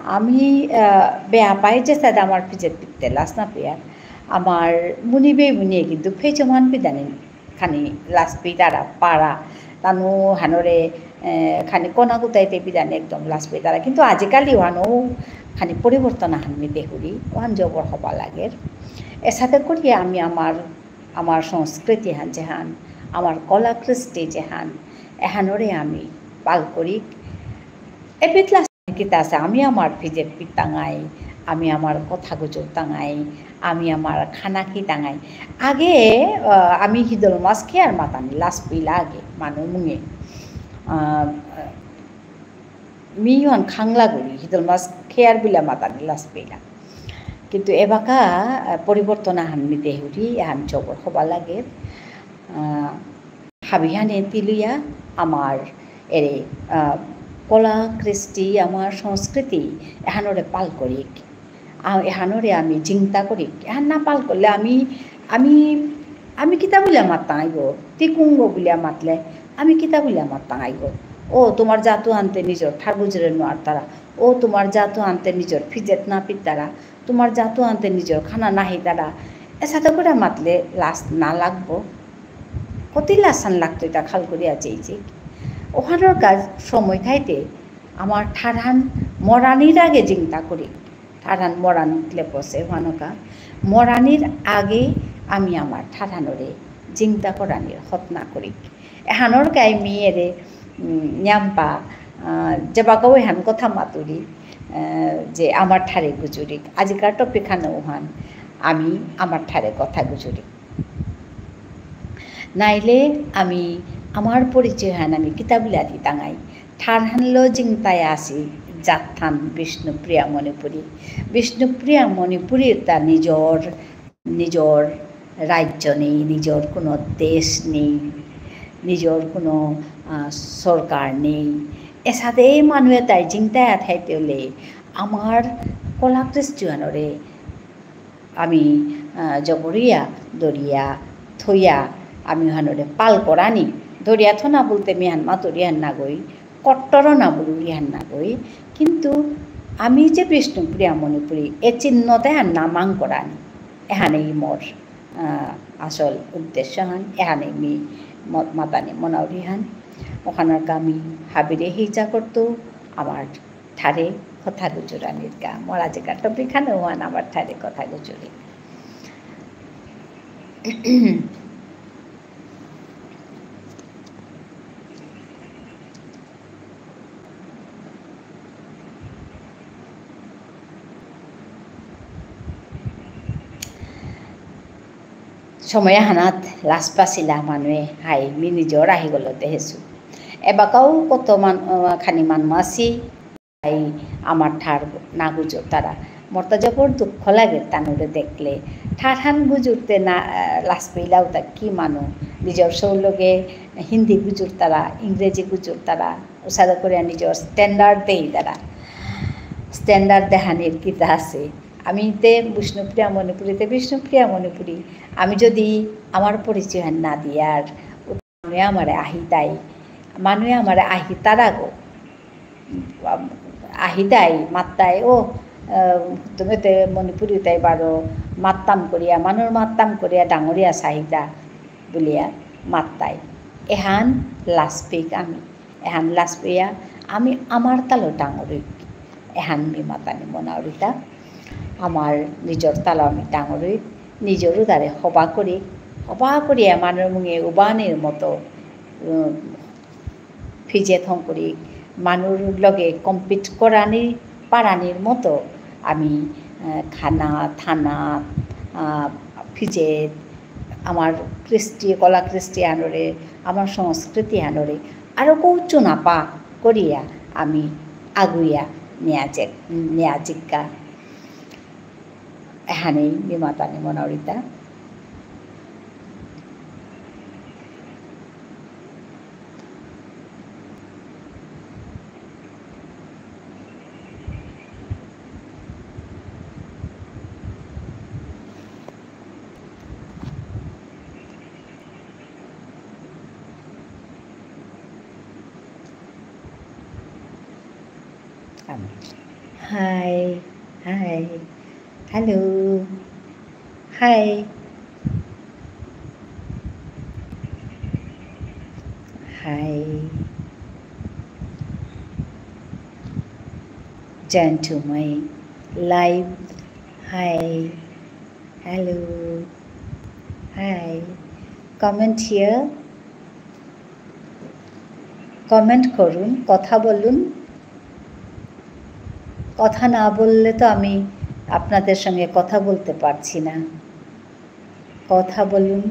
আমি, আহ, বেয়া পাই যে সাদা আমার ফিজেত পিতলে লাজ না পিয়ার। আমার মুনি বেই মুনিয়ে কিন্তু ফেচমান পিদানি খানি লাজ পিতারা পারা, তানু হানরে, এ, খানি কোনা গুতাইতে পিদানি একদম লাজ পিতারা। কিন্তু আজিকালি ওহানো খানি পরিবর্তন আহান মি দেহুরি, ওহান জবর হবা লাগের। এসাদে করি আমি আমার, আমার সংস্কৃতি হান যেহান, আমার কলা কৃষ্টি যেহান, এহানরে আমি পাল করি। এপিত লাজ কিতা আছে, আমি আমার ফিজেত পিতাঙাই, আমি আমার কথা গুজুরতাঙাই, আমি আমার খানা খিতাঙাই। আগে, আহ, আমি হিদল মাছ খেয়ার মাতানি লাজ পিলা আগে, মানু মুঙে। আহ, মি ইহান খাংলা গুরি, হিদল মাছ খেয়ার বিলা মাতানি লাজ পিলা। কিন্তু এবাকা, আহ, পরিবর্তন আহান মি দেহুরি, এহান জবর হবা লাগে। আহ, হাবিহানে তিলুয়া আমার এরে, আহ, কলা কৃষ্টি, আমার সংস্কৃতি এহানরে পাল করিক। আ-, এহানরে আমি জিংতা করিক। এহান না পাল করলে আমি, আমি, আমি কিতা বুলিয়া মাতাঙাইগো? তিকুঙ্গ বুলিয়া মাতলে আমি কিতা বুলিয়া মাতাঙাইগো? ও, তোমার জাতু আনতে নিজর ঠার গুজরে নোয়ারতারা। ও, তোমার জাতু আনতে নিজর ফিজেত না পিতারা। তোমার জাতু আনতে নিজর খানা নাহিতারা। এসাদে করে মাতলে লাজ না লাগবো? কতি লাজ হান লাগতো ইতা খাল করিয়া চেয়েছি। ওহানর কাজ সময় থাইতে আমার ঠারহান মরানির আগে জিংতা করি। ঠারহান মরানিত লেপসে ওহানকা। মরানির আগে আমি আমার ঠারহানরে জিংতা করানির হতনা করি। এহানর কাই মি এরে, উম, নিয়াম্পা, আহ, যেবাকাও এহান কথা মাতুরি, আহ, যে আমার ঠারে গুজুরিক। আজিকার topic হান ওহান, আমি আমার ঠারে কথা গুজুরিক। নাইলে আমি আমার পরিচয় হান আমি কিতা বুলিয়া দিতাঙাই। ঠারহানলো জিংতায় আসি জাতহান বিষ্ণুপ্রিয়া মণিপুরী। বিষ্ণুপ্রিয়া মণিপুরীর তা নিজর নিজর রাজ্য নেই, নিজর কোনো দেশ নেই, নিজর কোনো, আহ, সরকার নেই। এসাদে মানু এতাই জিংতায় থাইতে হলে আমার কলা কৃষ্টি হানরে আমি, আহ, জবরিয়া, দরিয়া, থইয়া, আমি হানরে পাল করানি। দরিয়া থনা বলতে মি হান মাতুরি হান নাগই, কট্টর না বুলুরি হান নাগই, কিন্তু আমি যে বিষ্ণুপ্রিয়া মণিপুরী, এ চিহ্নতে হান নামাং করানি। এহানেই মোর, আহ, আসল উদ্দেশ্য হান, এহানেই মি ম-, মাতানি মনাউরি হান। ওহানর কা মি হাবিরে হিচা করতৌ, আমার ঠারে কথা গুজুরানির কা। মোর আজিকার topic হান ওহান আমার ঠারে কথা গুজুরি। সময় আহানাত লাজ পাসিলা মানুয়ে, হাই, মি নিজর আহিগলো দেহেসু। এবাকাও কত মান-, আহ, খানি মানু আসি, তাই আমার ঠার না গুজরতারা। মোর তা জবর দুঃখ লাগে তানুরে দেখলে। ঠারহান গুজরতে না, আহ, লাজ পেইলাও তা কি মানু? নিজর সৌ লগে হিন্দি গুজরতারা, ইংরেজি গুজরতারা, উসাদে করে নিজর standard দেইতারা। Standard দেহানির কিতা আছে? আমি তে বিষ্ণুপ্রিয়া মণিপুরী, তে বিষ্ণুপ্রিয়া মণিপুরী। আমি যদি আমার পরিচয় না দিয়ার, মানুয়ে আমারে আহিতাই, মানুয়ে আমারে আহিতারাগো। আহিতাই, মাত্তাই, "ও, আহ, তুমি তে মণিপুরী তাই বারো, মাত্তাম করিয়া, মানুর মাত্তাম করিয়া ডাঙরিয়া সাহিতা," বুলিয়া মাত্তাই। এহান লাজ পেইক আমি। এহান লাজ পেয়া আমি আমার তালো ডাঙরিক। এহান মি মাতানি মনাউরিতা। আমার নিজর তালো আমি ডাঙরিক। নিজর উদারে হবা করি, হবা করিয়া মানুর মুঙে উবানির মতো, উম, ফিজেত হঙকরি, মানুর লগে compete করানি পারানির মতো আমি, আহ, খানা, থানা, আহ, ফিজেত, আমার কৃষ্টি, কলা কৃষ্টি আনরে, আমার সংস্কৃতি আনরে, আরো কৌ চুনাপা করিয়া আমি আগুইয়া নিয়া যে-, নিয়া জিক্কা। এহানেই মি মাতানি মনাউরিতা। Hi, hi, hello, hi, hi. Join to my live. Hi, hello, hi. Comment here. Comment করুন, কথা বলুন। কথা না বললে তো আমি আপনাদের সঙ্গে কথা বলতে পারছি না। কথা বলুন।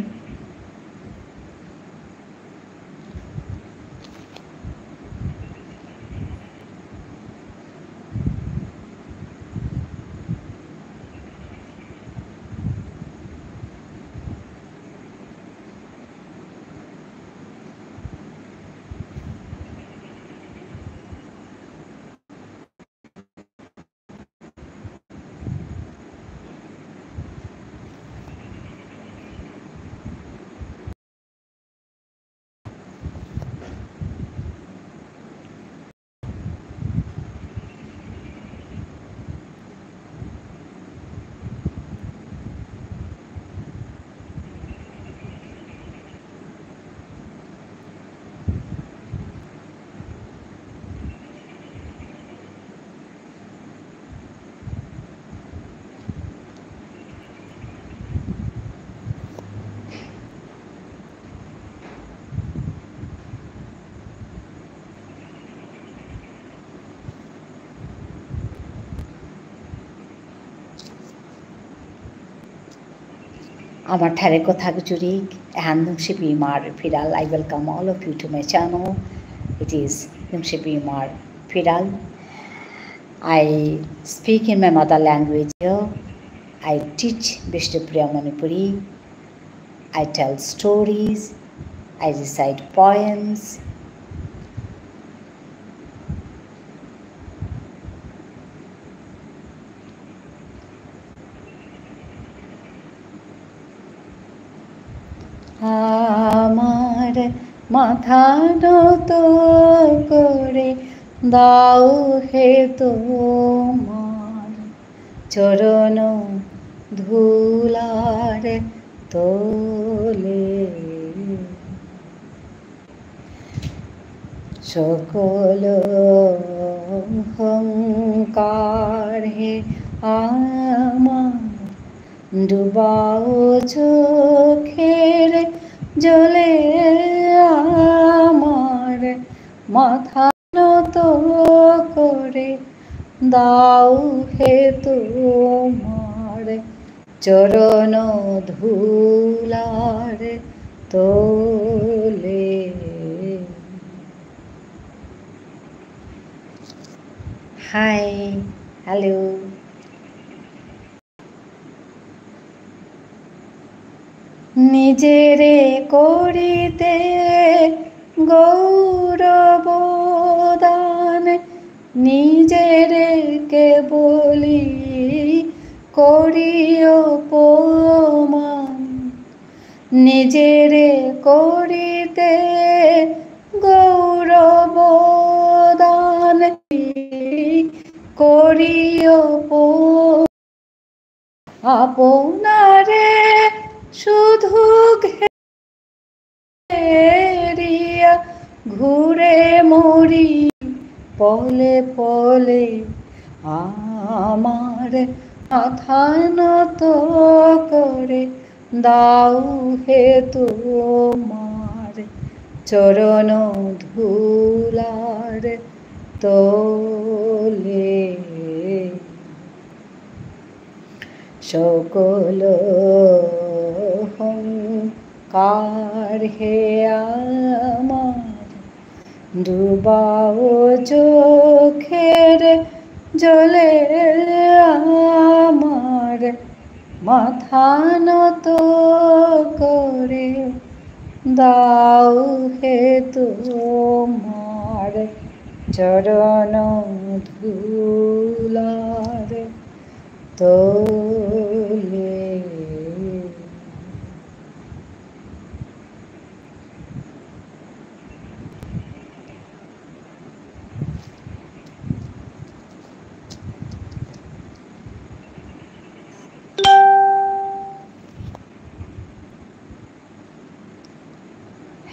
আমার ঠারে কথা জুড়ি, এহান নুংশিপি ইমার ফিরাল। I welcome all of you to my channel. It is নুংশিপি ইমার ফিরাল. I speak in my mother language. I teach Bishnupriya Manipuri. I tell stories. I recite poems. আমার মাথা নত করে দাও হে তোমার চরণ ধুলার তলে। সকল অহংকার হে আমার, ডুবাও চোখের জলে আমার, মাথা নত করে দাও হে তোমার চরণ ধুলার তলে। Hi, hello. নিজেরে করিতে গৌরব দান, নিজেরে কেবলি করি অপমান। নিজেরে করিতে গৌরব দান, করি অপমান। আপনারে শুধু ঘেরিয়া ঘুরে মরি পলে পলে। আমার মাথা নত করে দাও হে তোমার চরণ ধুলার তলে। সকল অহংকার হে আমার, ডুবাও চোখের জলে আমার, মাথা নত করে দাও হে তোমার চরণ ধুলার তলে।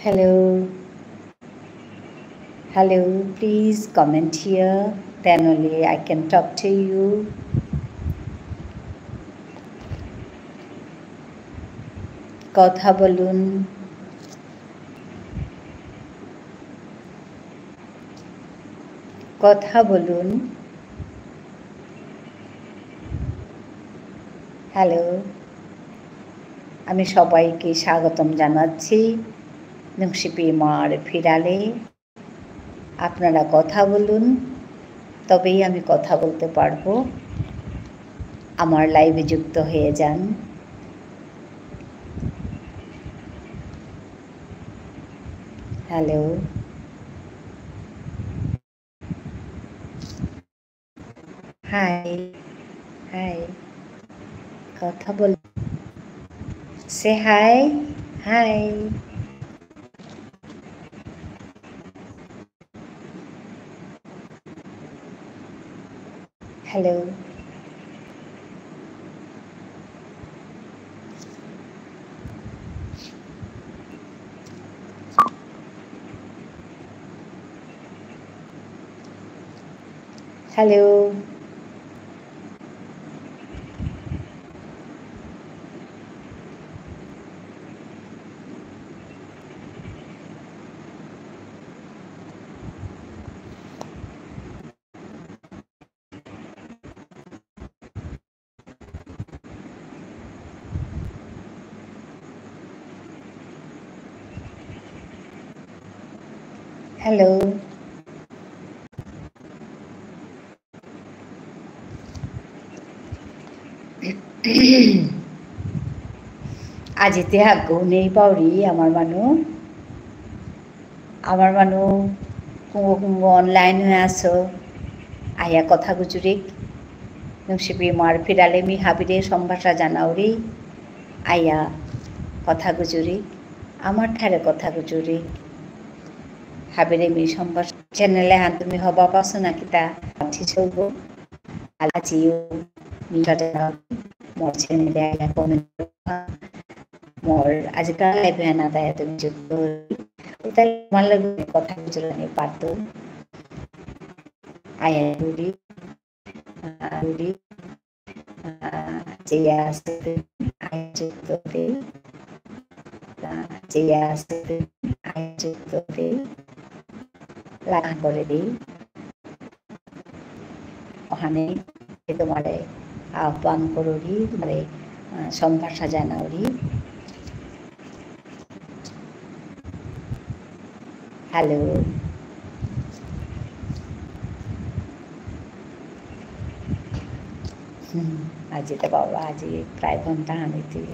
Hello. Hello, please comment here, then only I can talk to you. কথা বলুন। কথা বলুন। Hello, আমি সবাইকে স্বাগতম জানাচ্ছি নুংশিপি ইমার ফিরালে। আপনারা কথা বলুন, তবেই আমি কথা বলতে পারবো। আমার live-এ যুক্ত হয়ে যান। Hello. Hi. Hi. কথা বল। Say hi. Hi. Hello. Hello. Hello. আজি তে আগৌ নেই পাউরি আমার মানু। আমার মানু কুঙগ কুঙগ online হয়ে আসো। আয়া কথা গুজুরিক। নুংশিপি ইমার ফিরালে মি হাবিরে সম্ভাষা জানাউরি। আয়া কথা গুজুরিক। আমার ঠারে কথা গুজুরিক। হাবিরে মি সম্ভাষা channel এহান তুমি হবা পাসো না কিতা? ঠিক হইব। আজিও মি সাজানা মোর channel এ আয়া comment করবা। মোর আজিকার live এ না তাই তুমি যুক্ত হই। তাই আমার লগে কথা গুজরানি পারতো। আয়া রুডি, আহ, রুডি, আহ, চেয়া আসে, আয়া যুক্ত দে। আহ, চেয়া আসে, আয়া যুক্ত দে। লাগা করে দেই। অহানে তোমারে আহ্বান করুরি, তোমারে, আহ, সম্ভাষা জানাউরি। Hello. হুম, আজি তো বাবা, আজি প্রায় ঘন্টা হানি তুই।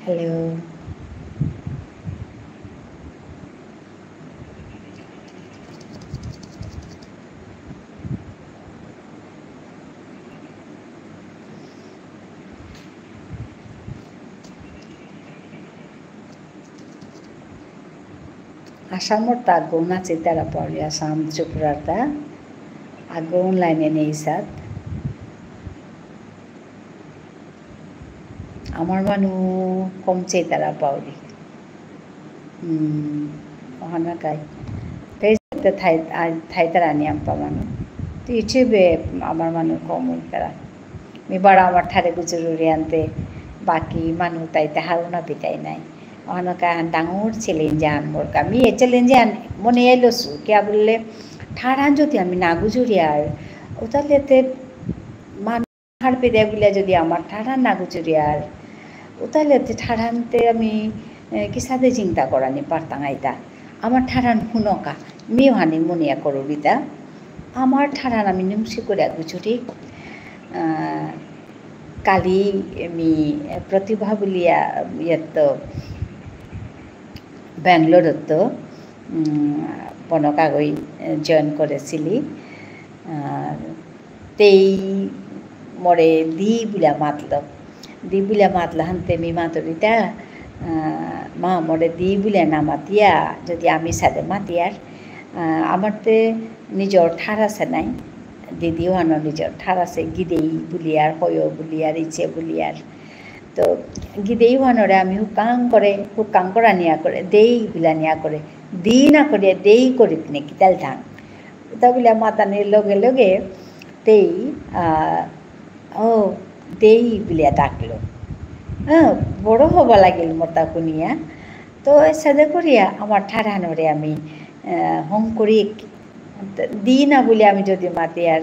Hello. আসামর তা আগুন আছে তারা পড়ে, আসাম ত্রিপুরার তা আগুন লাইনে নেই সাত। আমার মানু কমছে তারা পাউরি। হুম, অহানা কাই। তাই সাথে থাই, আ, থাই তারা নিয়াম পা মানু। তো ইউটিউবে আমার মানু কম হই তারা। মি বারা আমার ঠারে গুজুরুরি আনতে, বাকি মানু তাই তাহারও না পিতাই নাই। অহানা কাই আন ডাঙর challenge আন মোর কা। মি এ challenge আন মনে এলো সু, কিয়া বুললে, ঠারান যদি আমি না গুজুরি আর, উতালেতে মান হারপেদে বুলিয়া যদি আমার ঠারহান না গুজুরিয়ার, উতালেতে ঠারহানতে আমি, এ, কিসাদে চিন্তা করানি পারতাঙাই তা। আমার ঠারহান হুনকা, মি অহানি মনিয়া করুরিতা। আমার ঠারহান আমি নুংসি করিয়া গুজুরি। আহ, কালি মি প্রতিভা বুলিয়া, ইয়েত্ত, ব্যাঙ্গালোরত্ত, উম, পনকাগই, এ, join করেসিলি। আহ, তেই মোরে দি বুলিয়া মাতলো। দি বুলিয়া মাতলো হানতে মি মাতুরিতা, আহ, মা মোরে দি বুলিয়া না মাতিয়া, যদি আমি সাদে মাতিয়ার, আহ, আমারতে নিজর ঠার আসে নাই। দিদি অহানর নিজর ঠার আসে, গিদেই বুলিয়ার, হয়ো বুলিয়ার, ইচে বুলিয়ার। তো গিদেই অহানরে আমি হুকাং করে, হুকাং করানিয়া করে, দেই বুলানিয়া করে, দি না করিয়া দেই করিক নে কিতাল থাং। উতা বুলিয়া মাতানির লগে লগে তেই, আহ, ও, দেই বুলিয়া ডাকলো। হ্যাঁ, বড় হবা লাগিল মোরতা হুনিয়া। তো এসাদে করিয়া আমার ঠারহানরে আমি, আহ, হংকরিক, দি না বুলিয়া আমি যদি মাতিয়ার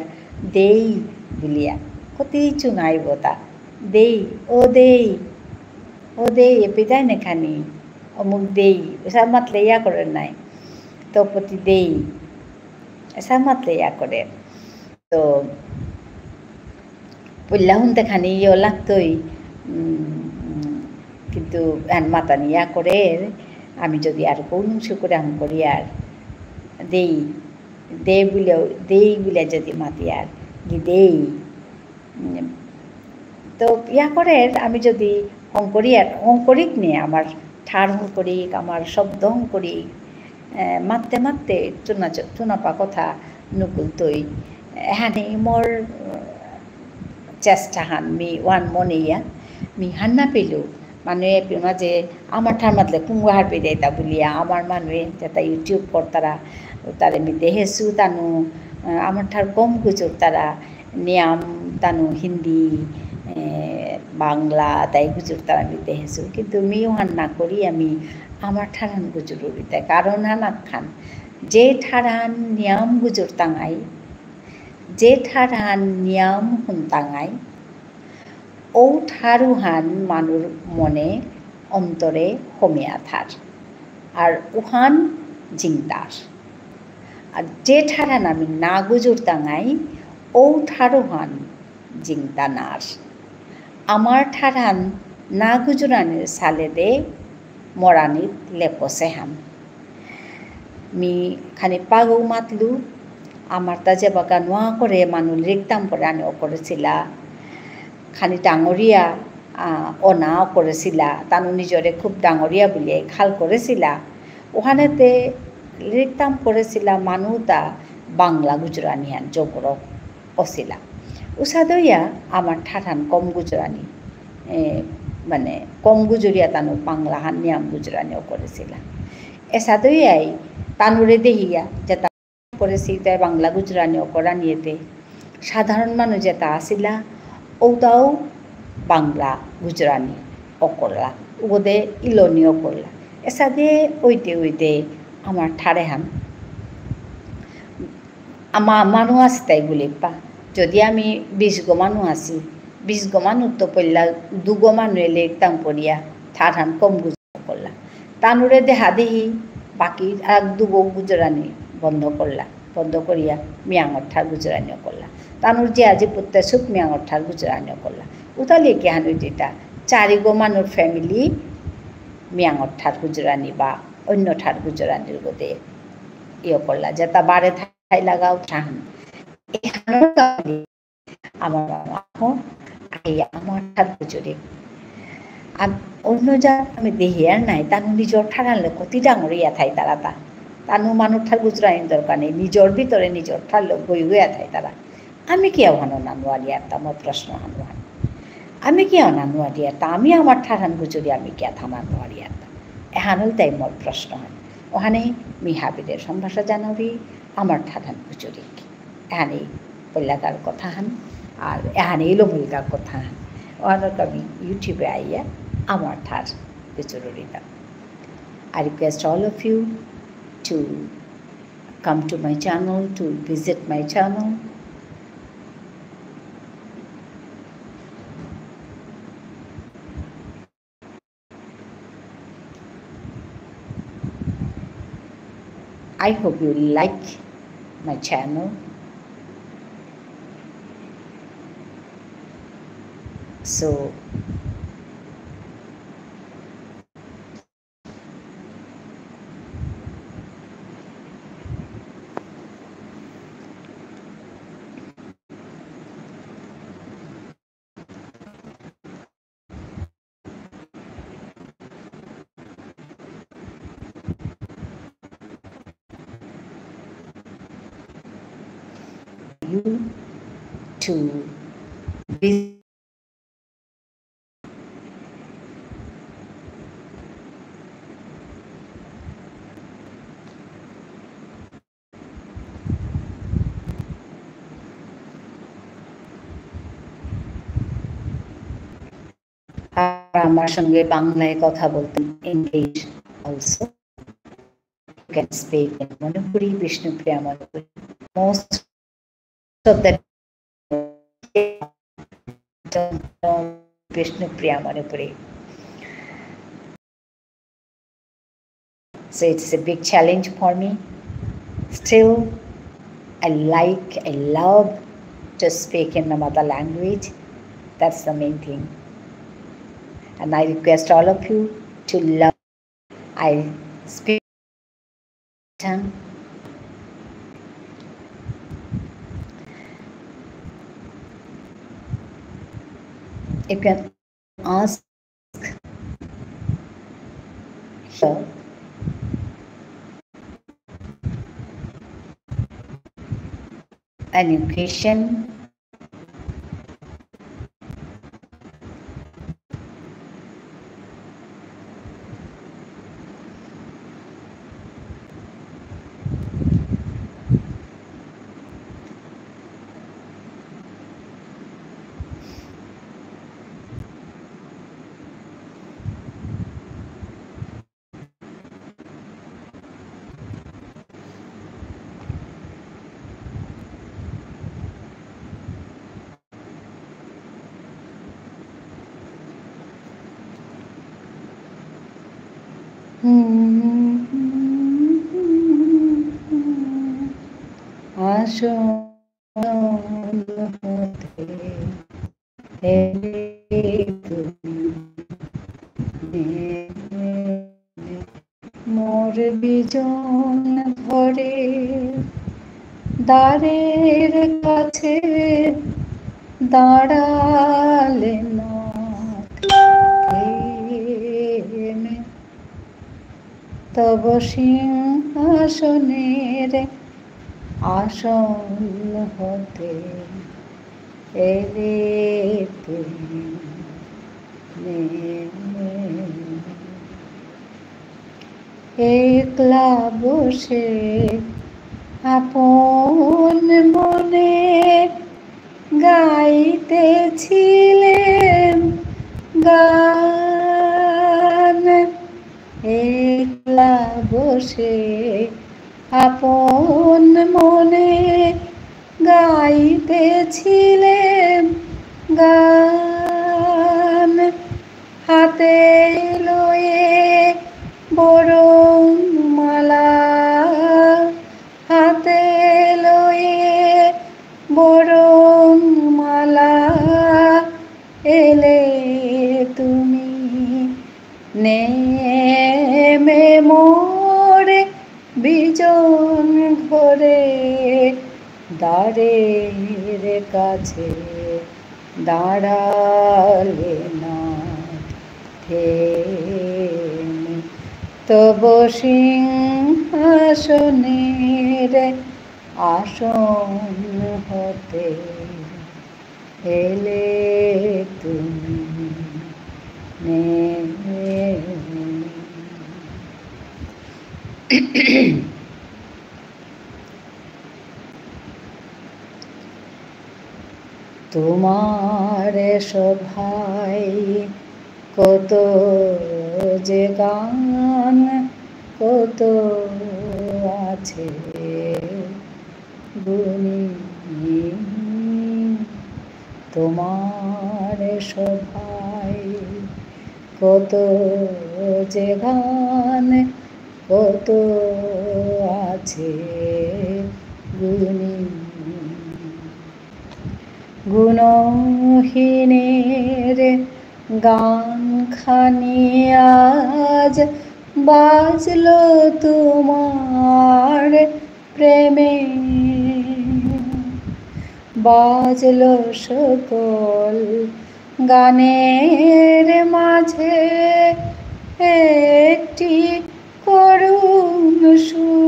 দেই বুলিয়া, কতি চুঙাইবতা। দেই, ও দেই, ও দেই, এপিতাই নেখানি, অমুক দেই, এসা মাতলে ইয়া করে নাই। তপতি দেই, এসা মাতলে ইয়া করে। তো, পইলা হুনতে খানি ইয়ো লাগতই, উম, উম, কিন্তু এহান মাতানি ইয়া করে, আমি যদি আর কোনো কিছু করে আম করি আর দেই, দে বুলে, দেই বুলে যদি মাতিয়ার, গিদেই। উম, তো ইয়া করে আমি যদি হংকরি আর, হংকরিক নে আমার ঠার হংকরিক, আমার শব্দ হংকরিক, এ, মাততে মাততে চুনা চ-, চুনাপা কথা নুকুলতই। এহানি মোর, উম, চেষ্টাহান মি অহান মনেইয়া, মি হান্না পেলু। মানুয়ে পিনা যে আমার ঠার মাতলে কুঙ্গ হারপেইতা বুলিয়া, আমার মানুয়ে যেতা YouTube করতারা, তারে মি দেহেসু তানু, আহ, আমার ঠার কম গুজুরতারা, নিয়াম তানু হিন্দি, এ, বাংলা, তাই গুজুরতারা মি দেহেসু। কিন্তু মি অহান না করি আমি আমার ঠারহান গুজুরুরিতা। কারণহান আহান, যে ঠারহান নিয়াম গুজুরতাঙাই, যে ঠারহান নিয়াম হুনতাঙাই, ঔ ঠারুহান মানুর মনে অন্তরে হমিয়া থার। আর উহান জিংতার। আর যে ঠারহান আমি না গুজুরতাঙাই, ঔ ঠারুহান জিংতানার। আমার ঠারহান না গুজুরানির সালেদে মরানিত লেপসেহান। মি খানি পাগৌ মাতলু, আমারতা যেবাকা নুয়া করে মানু রিকতাম করে আনি অকরেসিলা, খানি ডাঙরিয়া, আ, অনা অকরেসিলা, তানু নিজরে খুব ডাঙরিয়া বুলিয়া খাল করেসিলা। অহানেতে রিকতাম করেসিলা মানুতা বাংলা গুজরানিহান জগরক অসিলা। উসাদইয়া আমার ঠারহান কম গুজরানি, এ, মানে, কম গুজরিয়া তানু বাংলাহান নিয়াম গুজরানি অকরেসিলা। এসাদইয়াই তানুরে দেহিয়া, যেতা করেসি তাই বাংলা গুজরানি অকরানিয়েতে। সাধারণ মানু যেতা আসিলা, ঔতাও বাংলা গুজরানি অকরলা, উগদে ইলনি অকরলা। এসাদে অইতে অইতে আমার ঠারেহান আমা-, মানু আসিতাই বুলিপা। যদি আমি বিশ গো মানু আসি, বিশ গো মানুত্ত পইলা দুগো মানু এলে একদম করিয়া ঠারহান কম গুজরানি করলা। তানুরে দেহা দেহি বাকি আর দুগো গুজরানি বন্ধ করলা। বন্ধ করিয়া মিয়াঙর ঠার গুজরানি করলা। তানুর যে আজি পুত্তে সুখ মিয়াঙর ঠার গুজরানি করলা। উতালে কি হানু দিতা? চারিগো মানুর family মিয়াঙর ঠার গুজরানি বা অন্য ঠার গুজরানির গদে ইয়ে করলা। যেতা বারে থাই লাগাও ঠান। এহানর কারণে আমার মামা আহ, আই আমার ঠার গুজরি। আম-, অন্য জাত আমি দেহিয়ার নাই, তানু নিজর ঠার আনলে কতি ডাঙর ইয়া থাইতারা তা। তানু মানু ঠার গুজরানি দরকার নেই, নিজর ভিতরে নিজর ঠার লোক গই গইয়া থাইতারা। আমি কিয়া অহানো না নুয়ারিয়ার তা, মোর প্রশ্ন হান অহান। আমি কিয়া না নুয়ারিয়ার তা, আমি আমার ঠারহান গুজরি, আমি কিয়া থানা নুয়ারিয়ার তা। এহানল তাই মোর প্রশ্ন হান। অহানে মি হাবিরে সম্ভাষা জানাবি, আমার ঠারহান গুজরি। এহানি পল্লাকার কথাহান, আর এহানি ইলমুলকার কথাহান। অহানর আমি YouTube এ আইয়া আমার ঠার গুজরুরিতা। I request all of you to come to my channel, to visit my channel. I hope you like my channel. So, you to visit আর আমার সঙ্গে বাংলায় কথা বলতে engage also. You can speak in Manipuri, Bishnupriya Manipuri. Most of the Bishnupriya Manipuri. So it's a big challenge for me. Still, I like, I love to speak in my mother language. That's the main thing. And I request all of you to love. I speak tongue. You can ask here any question. আসন হতে এলে তুমি মোর বিজন ঘরে দ্বারের কাছে দাঁড়ালে না থেমে। তব সিংহাসনের আসন হতে এলে তুমি নেমে। একলা বসে আপন মনে গাইতেছিলেন গান। একলা বসে আপন মনে গাইতেছিলেন গান। হাতে লয়ে বরণ মালা, হাতে লয়ে বরণ মালা, এলে তুমি নেমে মোরে বিজন ঘরে দ্বারের কাছে দাঁড়ালে না থেমে। তব সিংহাসনের আসন হতে এলে তুমি নেমে। তোমার সভায় কত যে গান, কত আছে গুণী। তোমার সভায় কত যে গান, কত আছে গুণহীনের গান খানি আজ বাজলো তোমার প্রেমে। বাজলো সকল গানের মাঝে একটি করুণ সুর।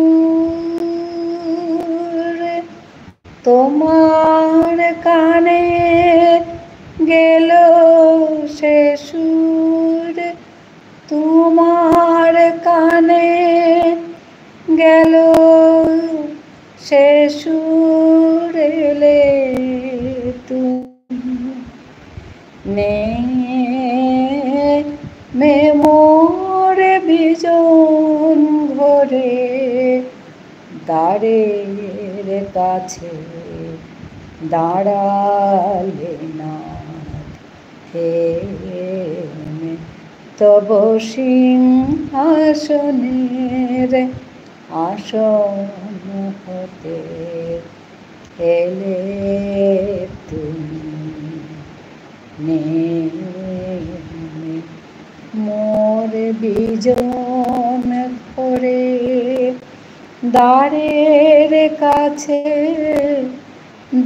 তোমার কানে গেল সে সুর, তোমার কানে গেল সে সুর, এলে তুমি। নে মে মোর বিজন ঘরে, দ্বারের কাছে দাঁড়ালে নাথ, থেমে তব সিংহাসনের আসন হতে এলে তুমি। নেমে মোর বিজন ঘরে, দ্বারের কাছে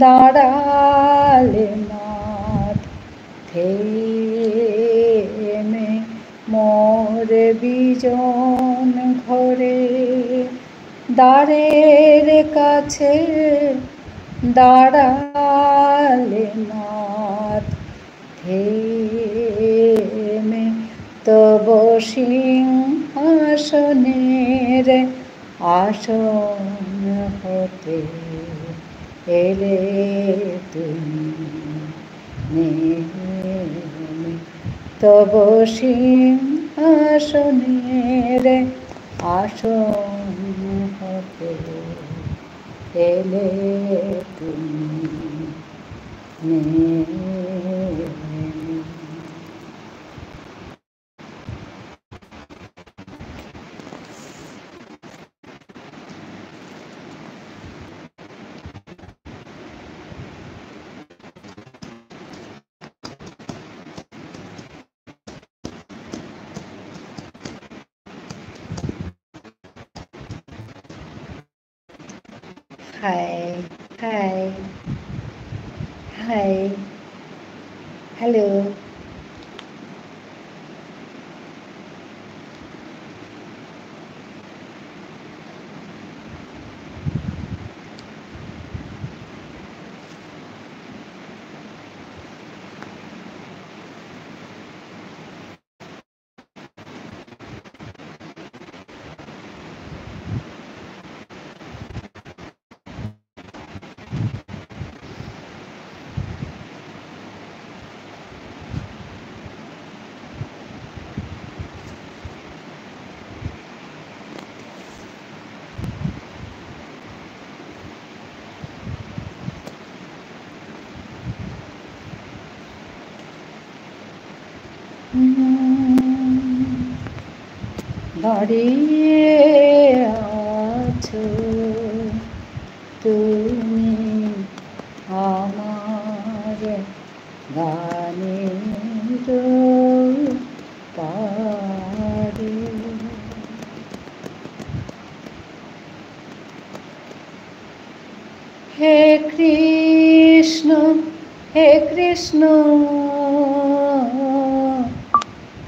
দাঁড়ালে নাথ, থেমে মোর বিজন ঘরে, দ্বারের কাছে দাঁড়ালে নাথ, থেমে তব সিংহাসনের আসন হতে এলে তুমি। নেমে তব সিংহাসনের আসন হতে এলে তুমি। নেমে Hi, hi, hi, hello. দাঁড়িয়ে আছো তুমি আমার গানের পারে। হে কৃষ্ণ, হে কৃষ্ণ,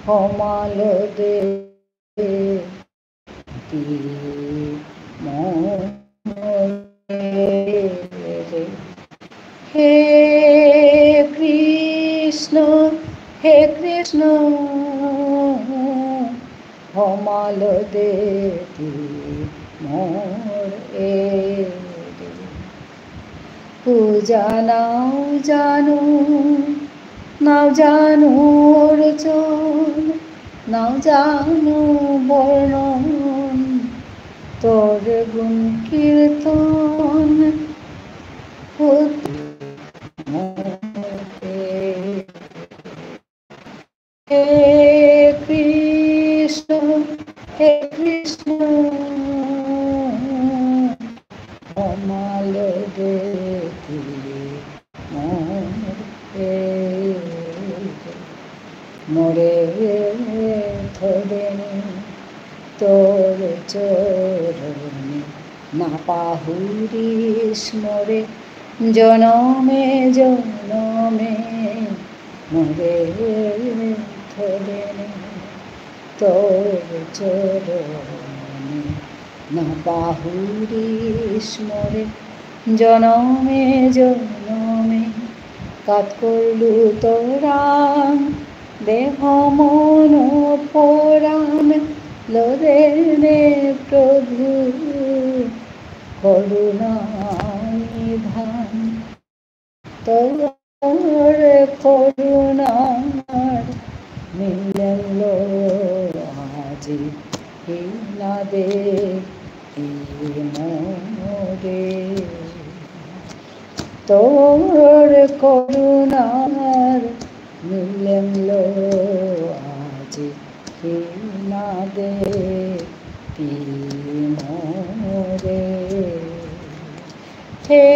হমাল দে হে কৃষ্ণ, হে কৃষ্ণ, হমাল দেতি মোরে। পূজা নাও জানু, নাও জানু রচন, নাও জানু বর্ণন, তোর গুণ কীর্তন হতে মোরে। হে কৃষ্ণ, হে কৃষ্ণ, হমাল দেতি মোরে। না পাহুরিস মোরে জনমে জনমে, মোরে থলেনে তোর চরণে। না পাহুরিস মোরে জনমে জনমে, কাত করলু তোরাং দেহ মন পরাণ, লদেনে প্রভু করুণা নিধান। তোর করুণার মিলল আজি হিনা দেহি মোরে। তোর করুণার মিলল আজি হিনা দেহি মোরে। হে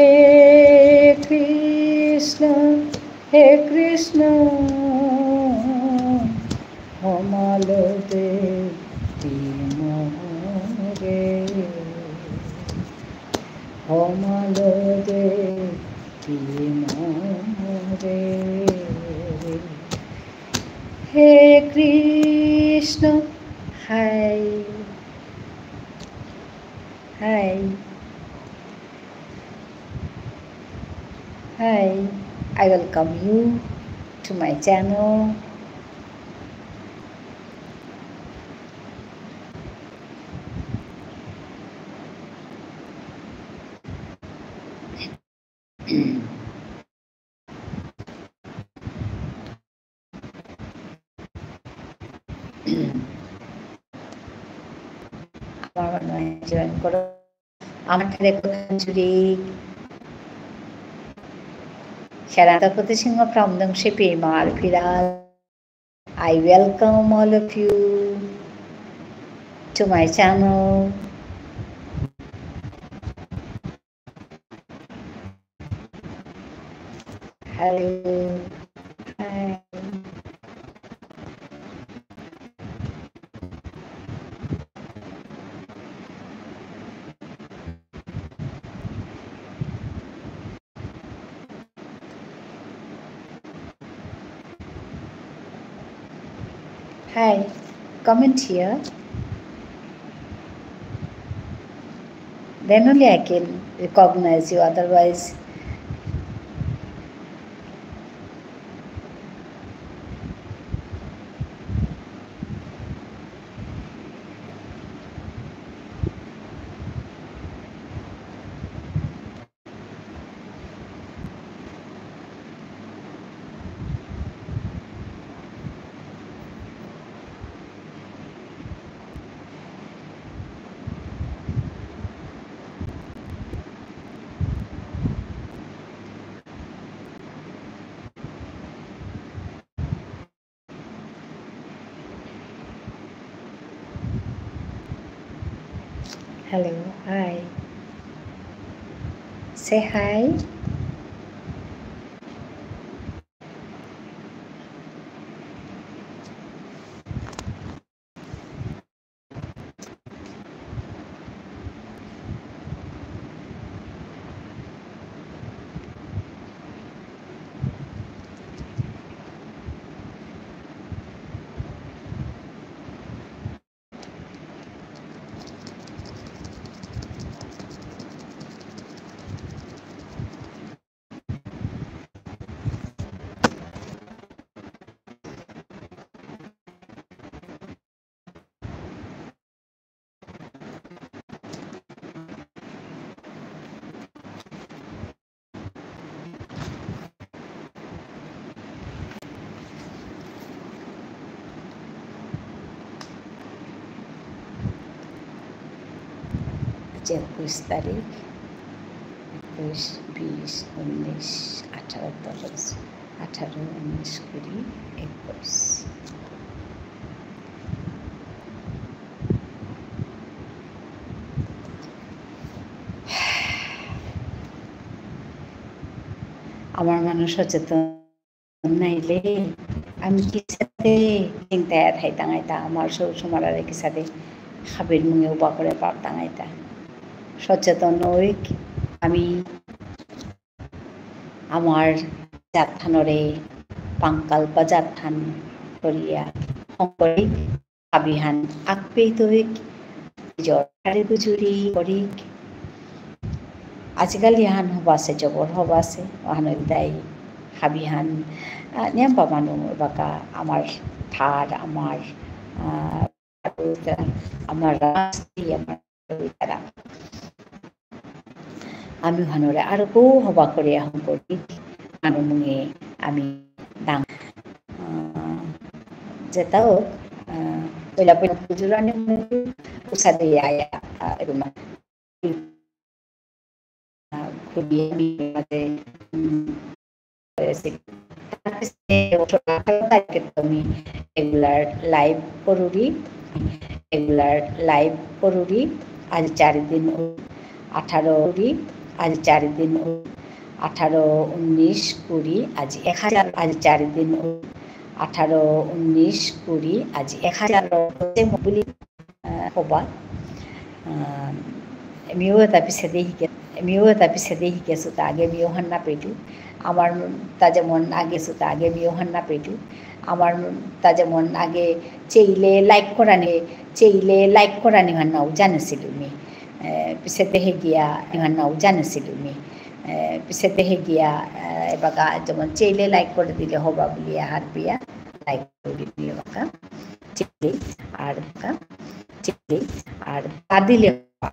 কৃষ্ণ, হে কৃষ্ণ, হমাল দে তি মোরে, হমাল দে তি মোরে। হে Krishna, hi. Hi. Hi. I welcome you to my channel. আমার মনে হয় join করো। আমার ঠারে কথা চুরি। সেরাতা প্রতি সিংহ প্রামদং সে পেমার ফিরাল। I welcome all of you to my channel. Hello. Hi. Hi, comment here. Then only I can recognize you, otherwise. Hello, hi. Say hi. আজ একুশ তারিখ, একুশ, বিশ, উনিশ, আঠারো, দশ, আঠারো, উনিশ, কুড়ি, একুশ। আমার মানু সচেতন নাইলে আমি কিসাদে চিন্তায় থাইতাঙাইতা, আমার সৌ সুমারারে কিসাদে হাবির মুঙে উবা করে পারতাঙাইতা। সচেতন হইক, আমি আমার জাতহানরে পাঙ্কাল বা জাতহান করিয়া হঙকরিক, হাবিহান আকপেই তৈক, নিজর হারে গুজুরি করিক। আজিকালি হান হবাসে, জবর হবাসে, ওহান দাই হাবিহান, আহ, নিয়াম পামানু বাকা আমার ঠার, আমার, আহ, আমার রাষ্ট্রীয়, আমার তারা। আমি ওহানরে আরো কৌ হবা করে আহম করি, মানু মুঙে আমি দাং, আহ, যেতাও, আহ, পয়লা পয়লা গুজুরানি মুঙে উসাদে আয়া, আহ, এরকম, আহ, খুবই আমি মাঝে, উম, করেসি। তার পিছে ওঠরো আঠারো তারিখে তো আমি regular live করুরি, regular live করুরি। আজ চার দিন ও-, আঠারো কুড়ি, আজ চার দিন ও-, আঠারো, উনিশ, কুড়ি, আজ এক হাজার, আজ চার দিন ও-, আঠারো, উনিশ, কুড়ি, আজ এক হাজার হচ্ছে বুলি আহ, হবা। আহ, মিও এতা পিছেদে হিকে, মিও এতা পিছেদে হিকেসু তা আগে মিও হান না পেটু। আমার তা যেমন আগে সু তা আগে মিও হান না পেটু। আমার তা যেমন আগে চেইলে like করানি, চেইলে like করানি হান নাও জানেসিলু মি। আহ, পিছেদে হে গিয়া হান নাও জানেসিলু মি। আহ, পিছেদে হে গিয়া, আহ, এবাকা যেমন চেইলে like করে দিলে হবা বুলিয়া হারপিয়া like করে দিলে বাকা। চেইলে আর বাকা। চেইলে আর তা দিলে হবা।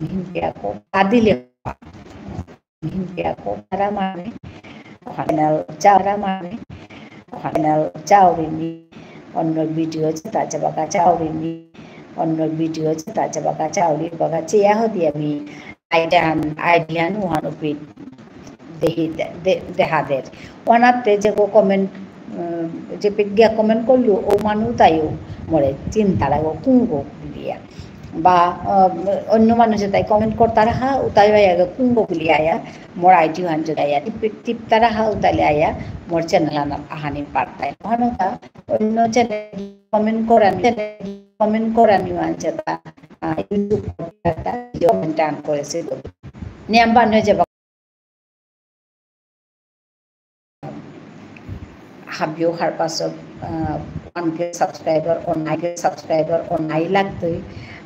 হিন্দিয়াকো তা দিলে হবা। হিন্দিয়াকো তারা মানে, channel চারা মানে, channel চাউরিনি, অন্য video যেতা যাবাকা চাউরিনি, অন্য video যেতা যাবাকা চাউরি বাকা চেয়া হদি আমি idea, idea নু হানু পি দেহি দে-, দে-, দেহাদের। ওহানাতে যেগো comment, উম, যে পেগিয়া comment করলু, ও মানু তাইও মোরে চিন্তা লাগো কুঙ্গো বুলিয়া। বা, আহ, অন্য মানু যেতাই comment করতারা হা, উতাই ভাই আগে কুঙ্গো বুলিয়া আয়া, মোর ID হান যেতাই আয়া, টিপ-, টিপতারা হা, উতালে আয়া, মোর channel হান আহানি পারতাই। ওহানকা অন্য channel comment করানি, comment করানি ওহান যেতা, আহ, YouTube করতারা, video maintain করেসে। নিয়াম বানো যে হাবিও হারপাসত, আহ, one K subscriber, ও nine K subscriber, ও nine লাখ তৈ,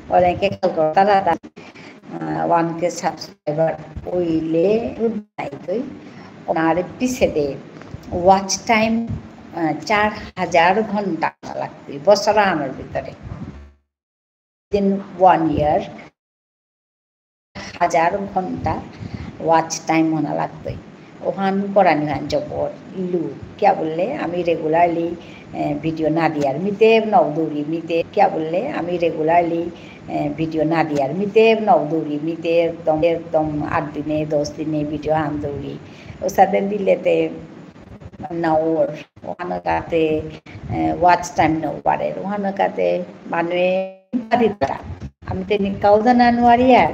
অনেকে খেয়াল করতারা, আহ, one K subscriber ওইলে নাই তৈ, ওনার পিছেদে watch time, আহ, চার হাজার ঘন্টা লাগতই, বছর আহানর ভিতরে। Within one year, হাজার ঘন্টা watch time হনা লাগতই। ওহান করানি হান জবর লু। কিয়া বুললে আমি regularly, এ, video না দিয়ার। মিতে নও দৌড়ি, মিতে কিয়া বুললে আমি regularly, এ, video না দিয়ার। মিতে নও দৌড়ি, মিতে একদম, একদম আট দিনে, দশ দিনে video আন দৌড়ি। ওসাদে দিলেতে নাওর, ওহানকাতে, এ, watch time নাও পারে, ওহানকাতে মানুয়ে দিতারা। আমি তে নিকাও জানা নুয়ারি আর,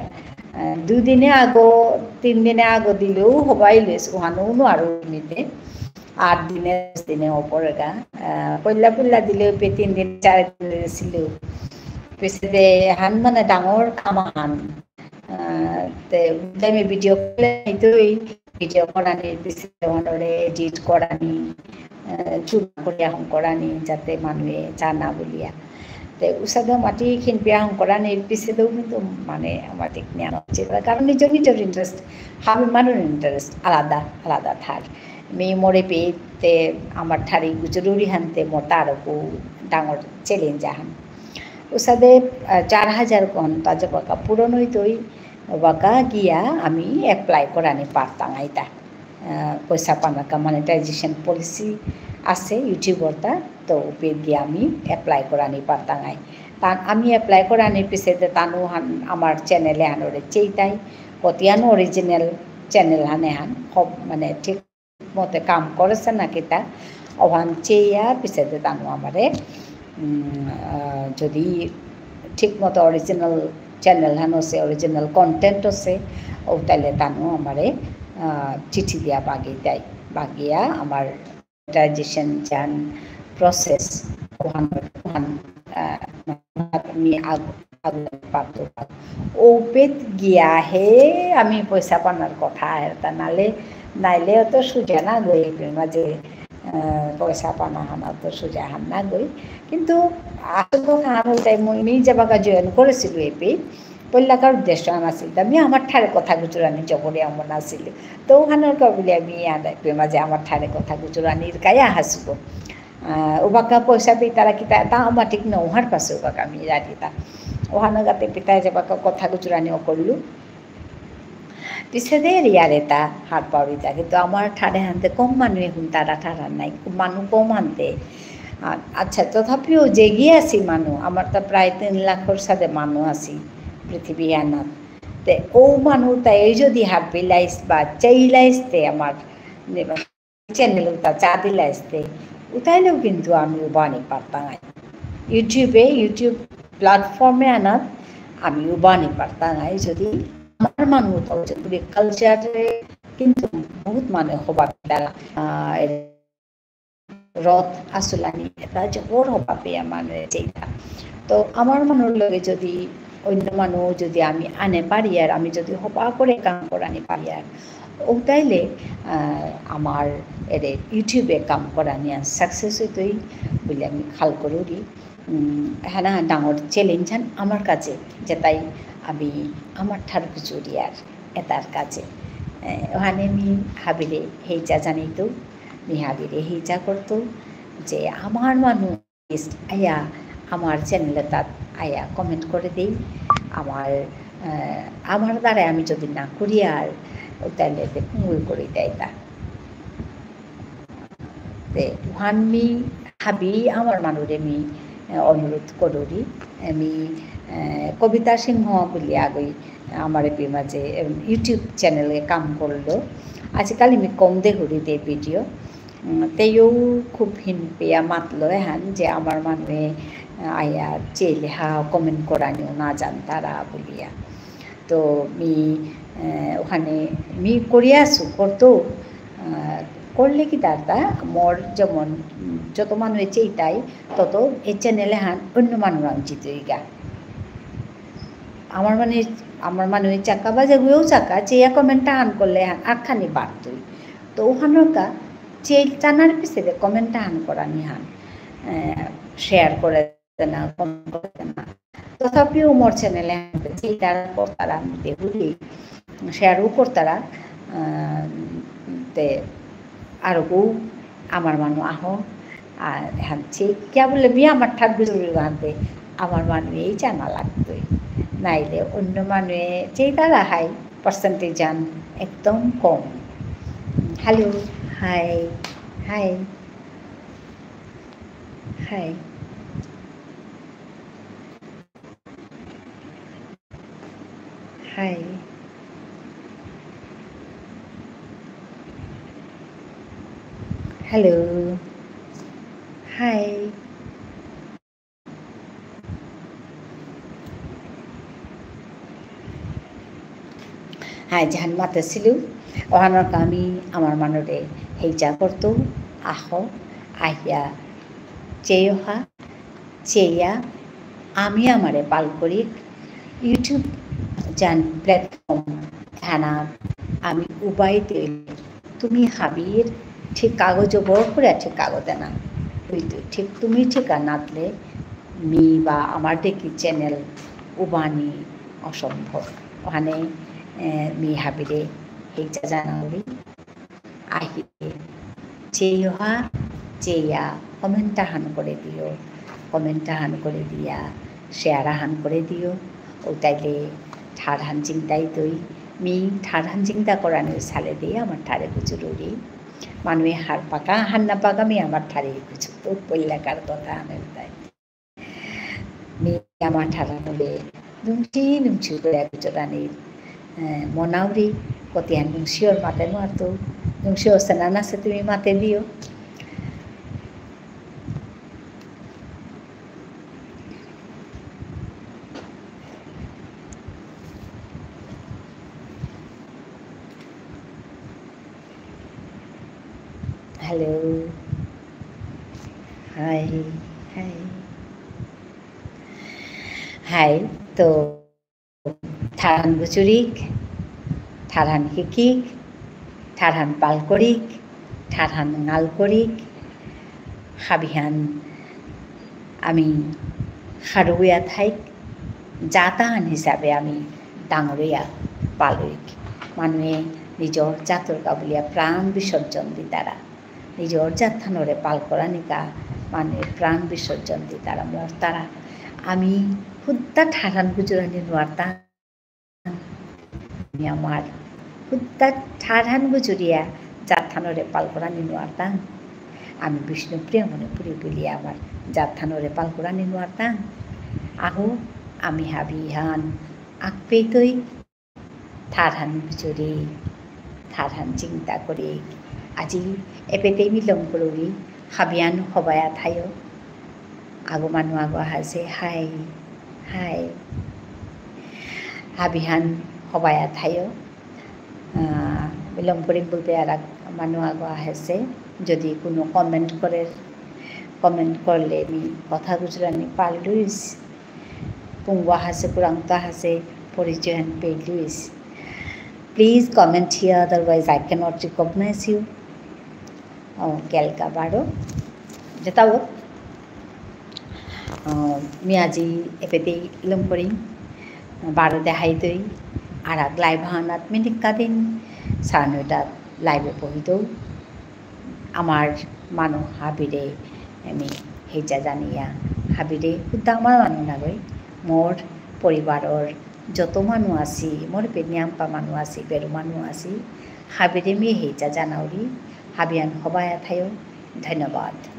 এ, দুদিনে আগো, তিন দিনে আগো দিলেও হবাই লেস, ওহানো নুয়ারো নিতে। আট দিনে, দশ দিনে ওপরেগা। এ, পইলা পইলা দিলেও পে তিন দিন, চার দিন লেসিলেও। পিছেদে হান মানে ডাঙর কামাহান। আহ, তে, তে আমি video করলে হয়তো এই video করানি, পিছে অনরে edit করানি, আহ, চুপ করিয়া হম করানি, যাতে মানুয়ে জানা বুলিয়া। তে, উসাদে মাটি খিনপিয়া হম করানি, পিছেদেও কিন্তু মানে আমার ঠিক নিয়া উচিত। কারণ নিজর নিজর interest, হাবি মানুর interest আলাদা, আলাদা থার। মি মোরে পেতে আমার ঠারি গুজরুরি হানতে মোর তারকু ডাঙর challenge আহান। উসাদে, আহ, চার হাজার ঘন্টা যে বাকা পূরণ হইতই, বাকা গিয়া আমি apply করানি পারতাম আইতা। আহ, পয়সা পানাকা monetization policy আছে YouTubeর তা, তো উপে গিয়া আমি apply করানি পারতাম আই। তা আমি apply করানি পিছেদে তানু হান আমার channel এহানরে চেইতাই, কতিয়ানো original channel হানে হান, খুব মানে ঠিক মতে কাম করেসে না কিতা, ওহান চেয়া পিছেদে তানু আমারে, উম, আহ, যদি ঠিক মতো original channel হান আছে, original content আছে, ও তাহলে তানু আমারে, আহ, চিঠি দিয়া বাগি দেয়। বাগিয়া আমার monetization যান process, ওহান, ওহান, আহ, আমি আগ-, আগ-, পারতো। ওপেত গিয়া হে আমি পয়সা পানার কথা আহের তা, নালে, নাইলে অত সুজা না গই, এপের মাঝে, আহ, পয়সা পানা হান অত সুজা হান না গই। কিন্তু আসল কথা হান হইতাই, মুই, মি যেবাকা join করেসিলু এপে, পয়লাকার উদ্দেশ্য হান আসিল, তা মি আমার ঠারে কথা গুজরানি জবরে আমার আসিল। তো ওহানর কা বুলে আমি আর এপের মাঝে আমার ঠারে কথা গুজরানির কায়া হাসিব। আহ, ওবাকা পয়সা পেইতারা কিতা, তা আমার ঠিক না, ওহার পাশে ওবাকা আমি রাখি তা। ওহানর কাতে পিতায় যেবাকা কথা গুজরানি অকরলু। পিছেদে ইয়ারে তা হারপাউরিতা, কিন্তু আমার ঠারে হানতে কম মানুয়ে হুনতারা ঠারহান নাই, মানু কম হানতে। আ-, আচ্ছা, তথাপিও যেগি আসি মানু, আমার তা প্রায় তিন লাখর সাদে মানু আসি পৃথিবী আনাত। তে ও মানু তাই যদি হারপিলাইস বা চাইলাইস তে আমার channel উতা চা দিলাইস তে, উতাইলেও কিন্তু আমি উবানি পারতাঙাই। YouTube-এ, YouTube platform-এ আনাত আমি উবানি পারতাঙাই। যদি আমার মানু উতা হচ্ছে পুরো culture-এ কিন্তু বহুত মানু হবা পেইতারা, আহ, রথ আসুলানি এটা জবর হবা পেয়া মানু চেইতা। তো আমার মানুর লগে যদি অন্য মানু যদি আমি আনে পারি আর আমি যদি হবা করে কাম করানি পারি আর, ও তাইলে, আহ, আমার এরে YouTube-এ কাম করানি আর success হইতই বলে আমি খাল করুরি। উম, হ্যাঁ না, ডাঙর challenge হান আমার কাছে, যেটাই আমি আমার ঠার গুজুরি আর এটার কাছে। এ, ওহানে মি হাবিরে হেইচা জানিতু, মি হাবিরে হেইচা করতু, যে আমার মানু আয়া আমার channel এতাত আয়া comment করে দেই, আমার, আহ, আমার দ্বারা আমি যদি না করি আর, ও তাহলে তে কুঙ্গুই করে দেয় তা। তে ওহান মি হাবি আমার মানুরে মি, আহ, অনুরোধ করুরি। আমি, আহ, কবিতা সিংহ বুলিয়া আগই আমার এপি মাঝে, উম, YouTube channel-এ কাম করলো। আজিকালি মি কম দেহুরি দে video। উম, তেও খুব হিনপিয়া মাতলো এহান যে আমার মানুয়ে, আহ, আয়া চেইলে হা comment করানিও না জানতারা বুলিয়া। তো মি, আহ, ওহানে মি করিয়া আসু, করতো, আহ, করলে কি দাদা, মোর যেমন, উম, যত মানুয়ে চেইতাই, তত এই channel এহান অন্য মানুরাং জিতইগা। আমার মানে, আমার মানুয়ে চাকা বা যেগুলোও চাকা, চেয়া comment আহান করলে এহান আখানি বাড়তই। তো ওহানর কা, চেই চানার পিছে দে comment আহান করানি হান, আহ, share করে দেনা, comment করে দেনা। তথাপিও মোর channel এ চেইতারা করতারা আমি দেহুরি, share ও করতারা, আহ, তে আরগো আমার মানু আহ, আর হানছে, কিয়া বুলে মি আমার ঠার গুজুরি হানতে, আমার মানু এই জানা লাগতই। নাইলে অন্য মানুয়ে চেইতারা হাই, percentage হান একদম কম। Hello, hi, hi, hi. Hi. Hello. Hi. Hi, যেহান মাতেসিলু, ওহানর কা মি আমার মানুরে হেইচা করতু, আহ, আহিয়া, চেইহা, চেয়া, আমি আমারে পাল করিক, YouTube যেহান platform, এহানাত আমি উবাইতে তুমি হাবির ঠিক কাগজ বড় করে ঠিক কাগজ দেনা। হইতো ঠিক তুমি ঠিক নাতলে মি বা আমার দেখি channel উবানি অসম্ভব। ওহানে, এ, মি হাবিরে হেইচা জানাউরি। আহি চেইহা, চেয়া, comment আহান করে দিও। Comment আহান করে দিয়া, share আহান করে দিও। ও তাইলে ঠারহান চিন্তাইতই, মি ঠারহান চিন্তা করানির সালে দিয়ে আমার ঠারে গুজুরুরি। মানুয়ে হারপাকা, হার না পাকা, মি আমার ঠারে গুজুরতু, পইলাকার কথা আমি তাই। মি আমার ঠারহানরে নুংসি, নুংসি করে গুজুরানি, আহ, মনাউরি, কতিয়ান নুংসিওর মাতে নুয়ারতু, নুংসিওর সেনা নাসে তুমি মাতে দিও। Hello. Hi. Hi. হাই, তো ঠারহান গুজুরিক, ঠারহান হিকিক, ঠারহান পাল করিক, ঠারহান ঙাল করিক, হাবিহান আমি হারৌয়া থাইক, জাতহান হিসাবে আমি ডাঙরইয়া পালইক। মানুয়ে নিজর জাতর কা বুলিয়া প্রাণ বিসর্জন দিতারা। নিজর জাতহানরে পাল করানিকা মানুয়ে প্রাণ বিসর্জন দিতারা, মরতারা। আমি হুদ্দা ঠারহান গুজুরানি নুয়ারতাং। আমি আমার হুদ্দা ঠারহান গুজুরিয়া জাতহানরে পাল করানি নুয়ারতাং। আমি বিষ্ণুপ্রিয়া মণিপুরী বুলিয়া আমার জাতহানরে পাল করানি নুয়ারতাং। আহো, আমি হাবিহান আকপেইতই ঠারহান গুজুরি, ঠারহান চিন্তা করি। আজি এপেতেই মি লম করুরি, হাবিহান হবায়া থায়ো। আগো মানু আগো আহেসে, হাই, হাই। হাবিহান হবায়া থায়ো। আহ, মি লম করিম বুলতে আর এক মানু আগো আহেসে। যদি কোনো comment করে, comment করলে মি কথা গুজরানি পারলুইস। পুঙ্গ আহেসে, কুরাংত আহেসে, পরিচয়হান পেলুইস। Please comment here, otherwise I cannot recognize you. ও, গেলগা বারো। যেতাও, আহ, মি আজি এপেতেই লম করিম, বারো দেহাইতই, আর আগ live হানাত মি নিকাদিন সাড়ে নয়টাত live এ বহিতৌ। আমার মানু হাবিরে আমি হেইজা জানিয়া, হাবিরে হুদ্দা আমার মানু নাগই, মোর পরিবারর যত মানু আসি, মোর পে নিয়ামপা মানু আসি, বেরু মানু আসি, হাবিরে মি হেইজা জানাউরি, হাবিহান হবায়া থায়ো, ধন্যবাদ।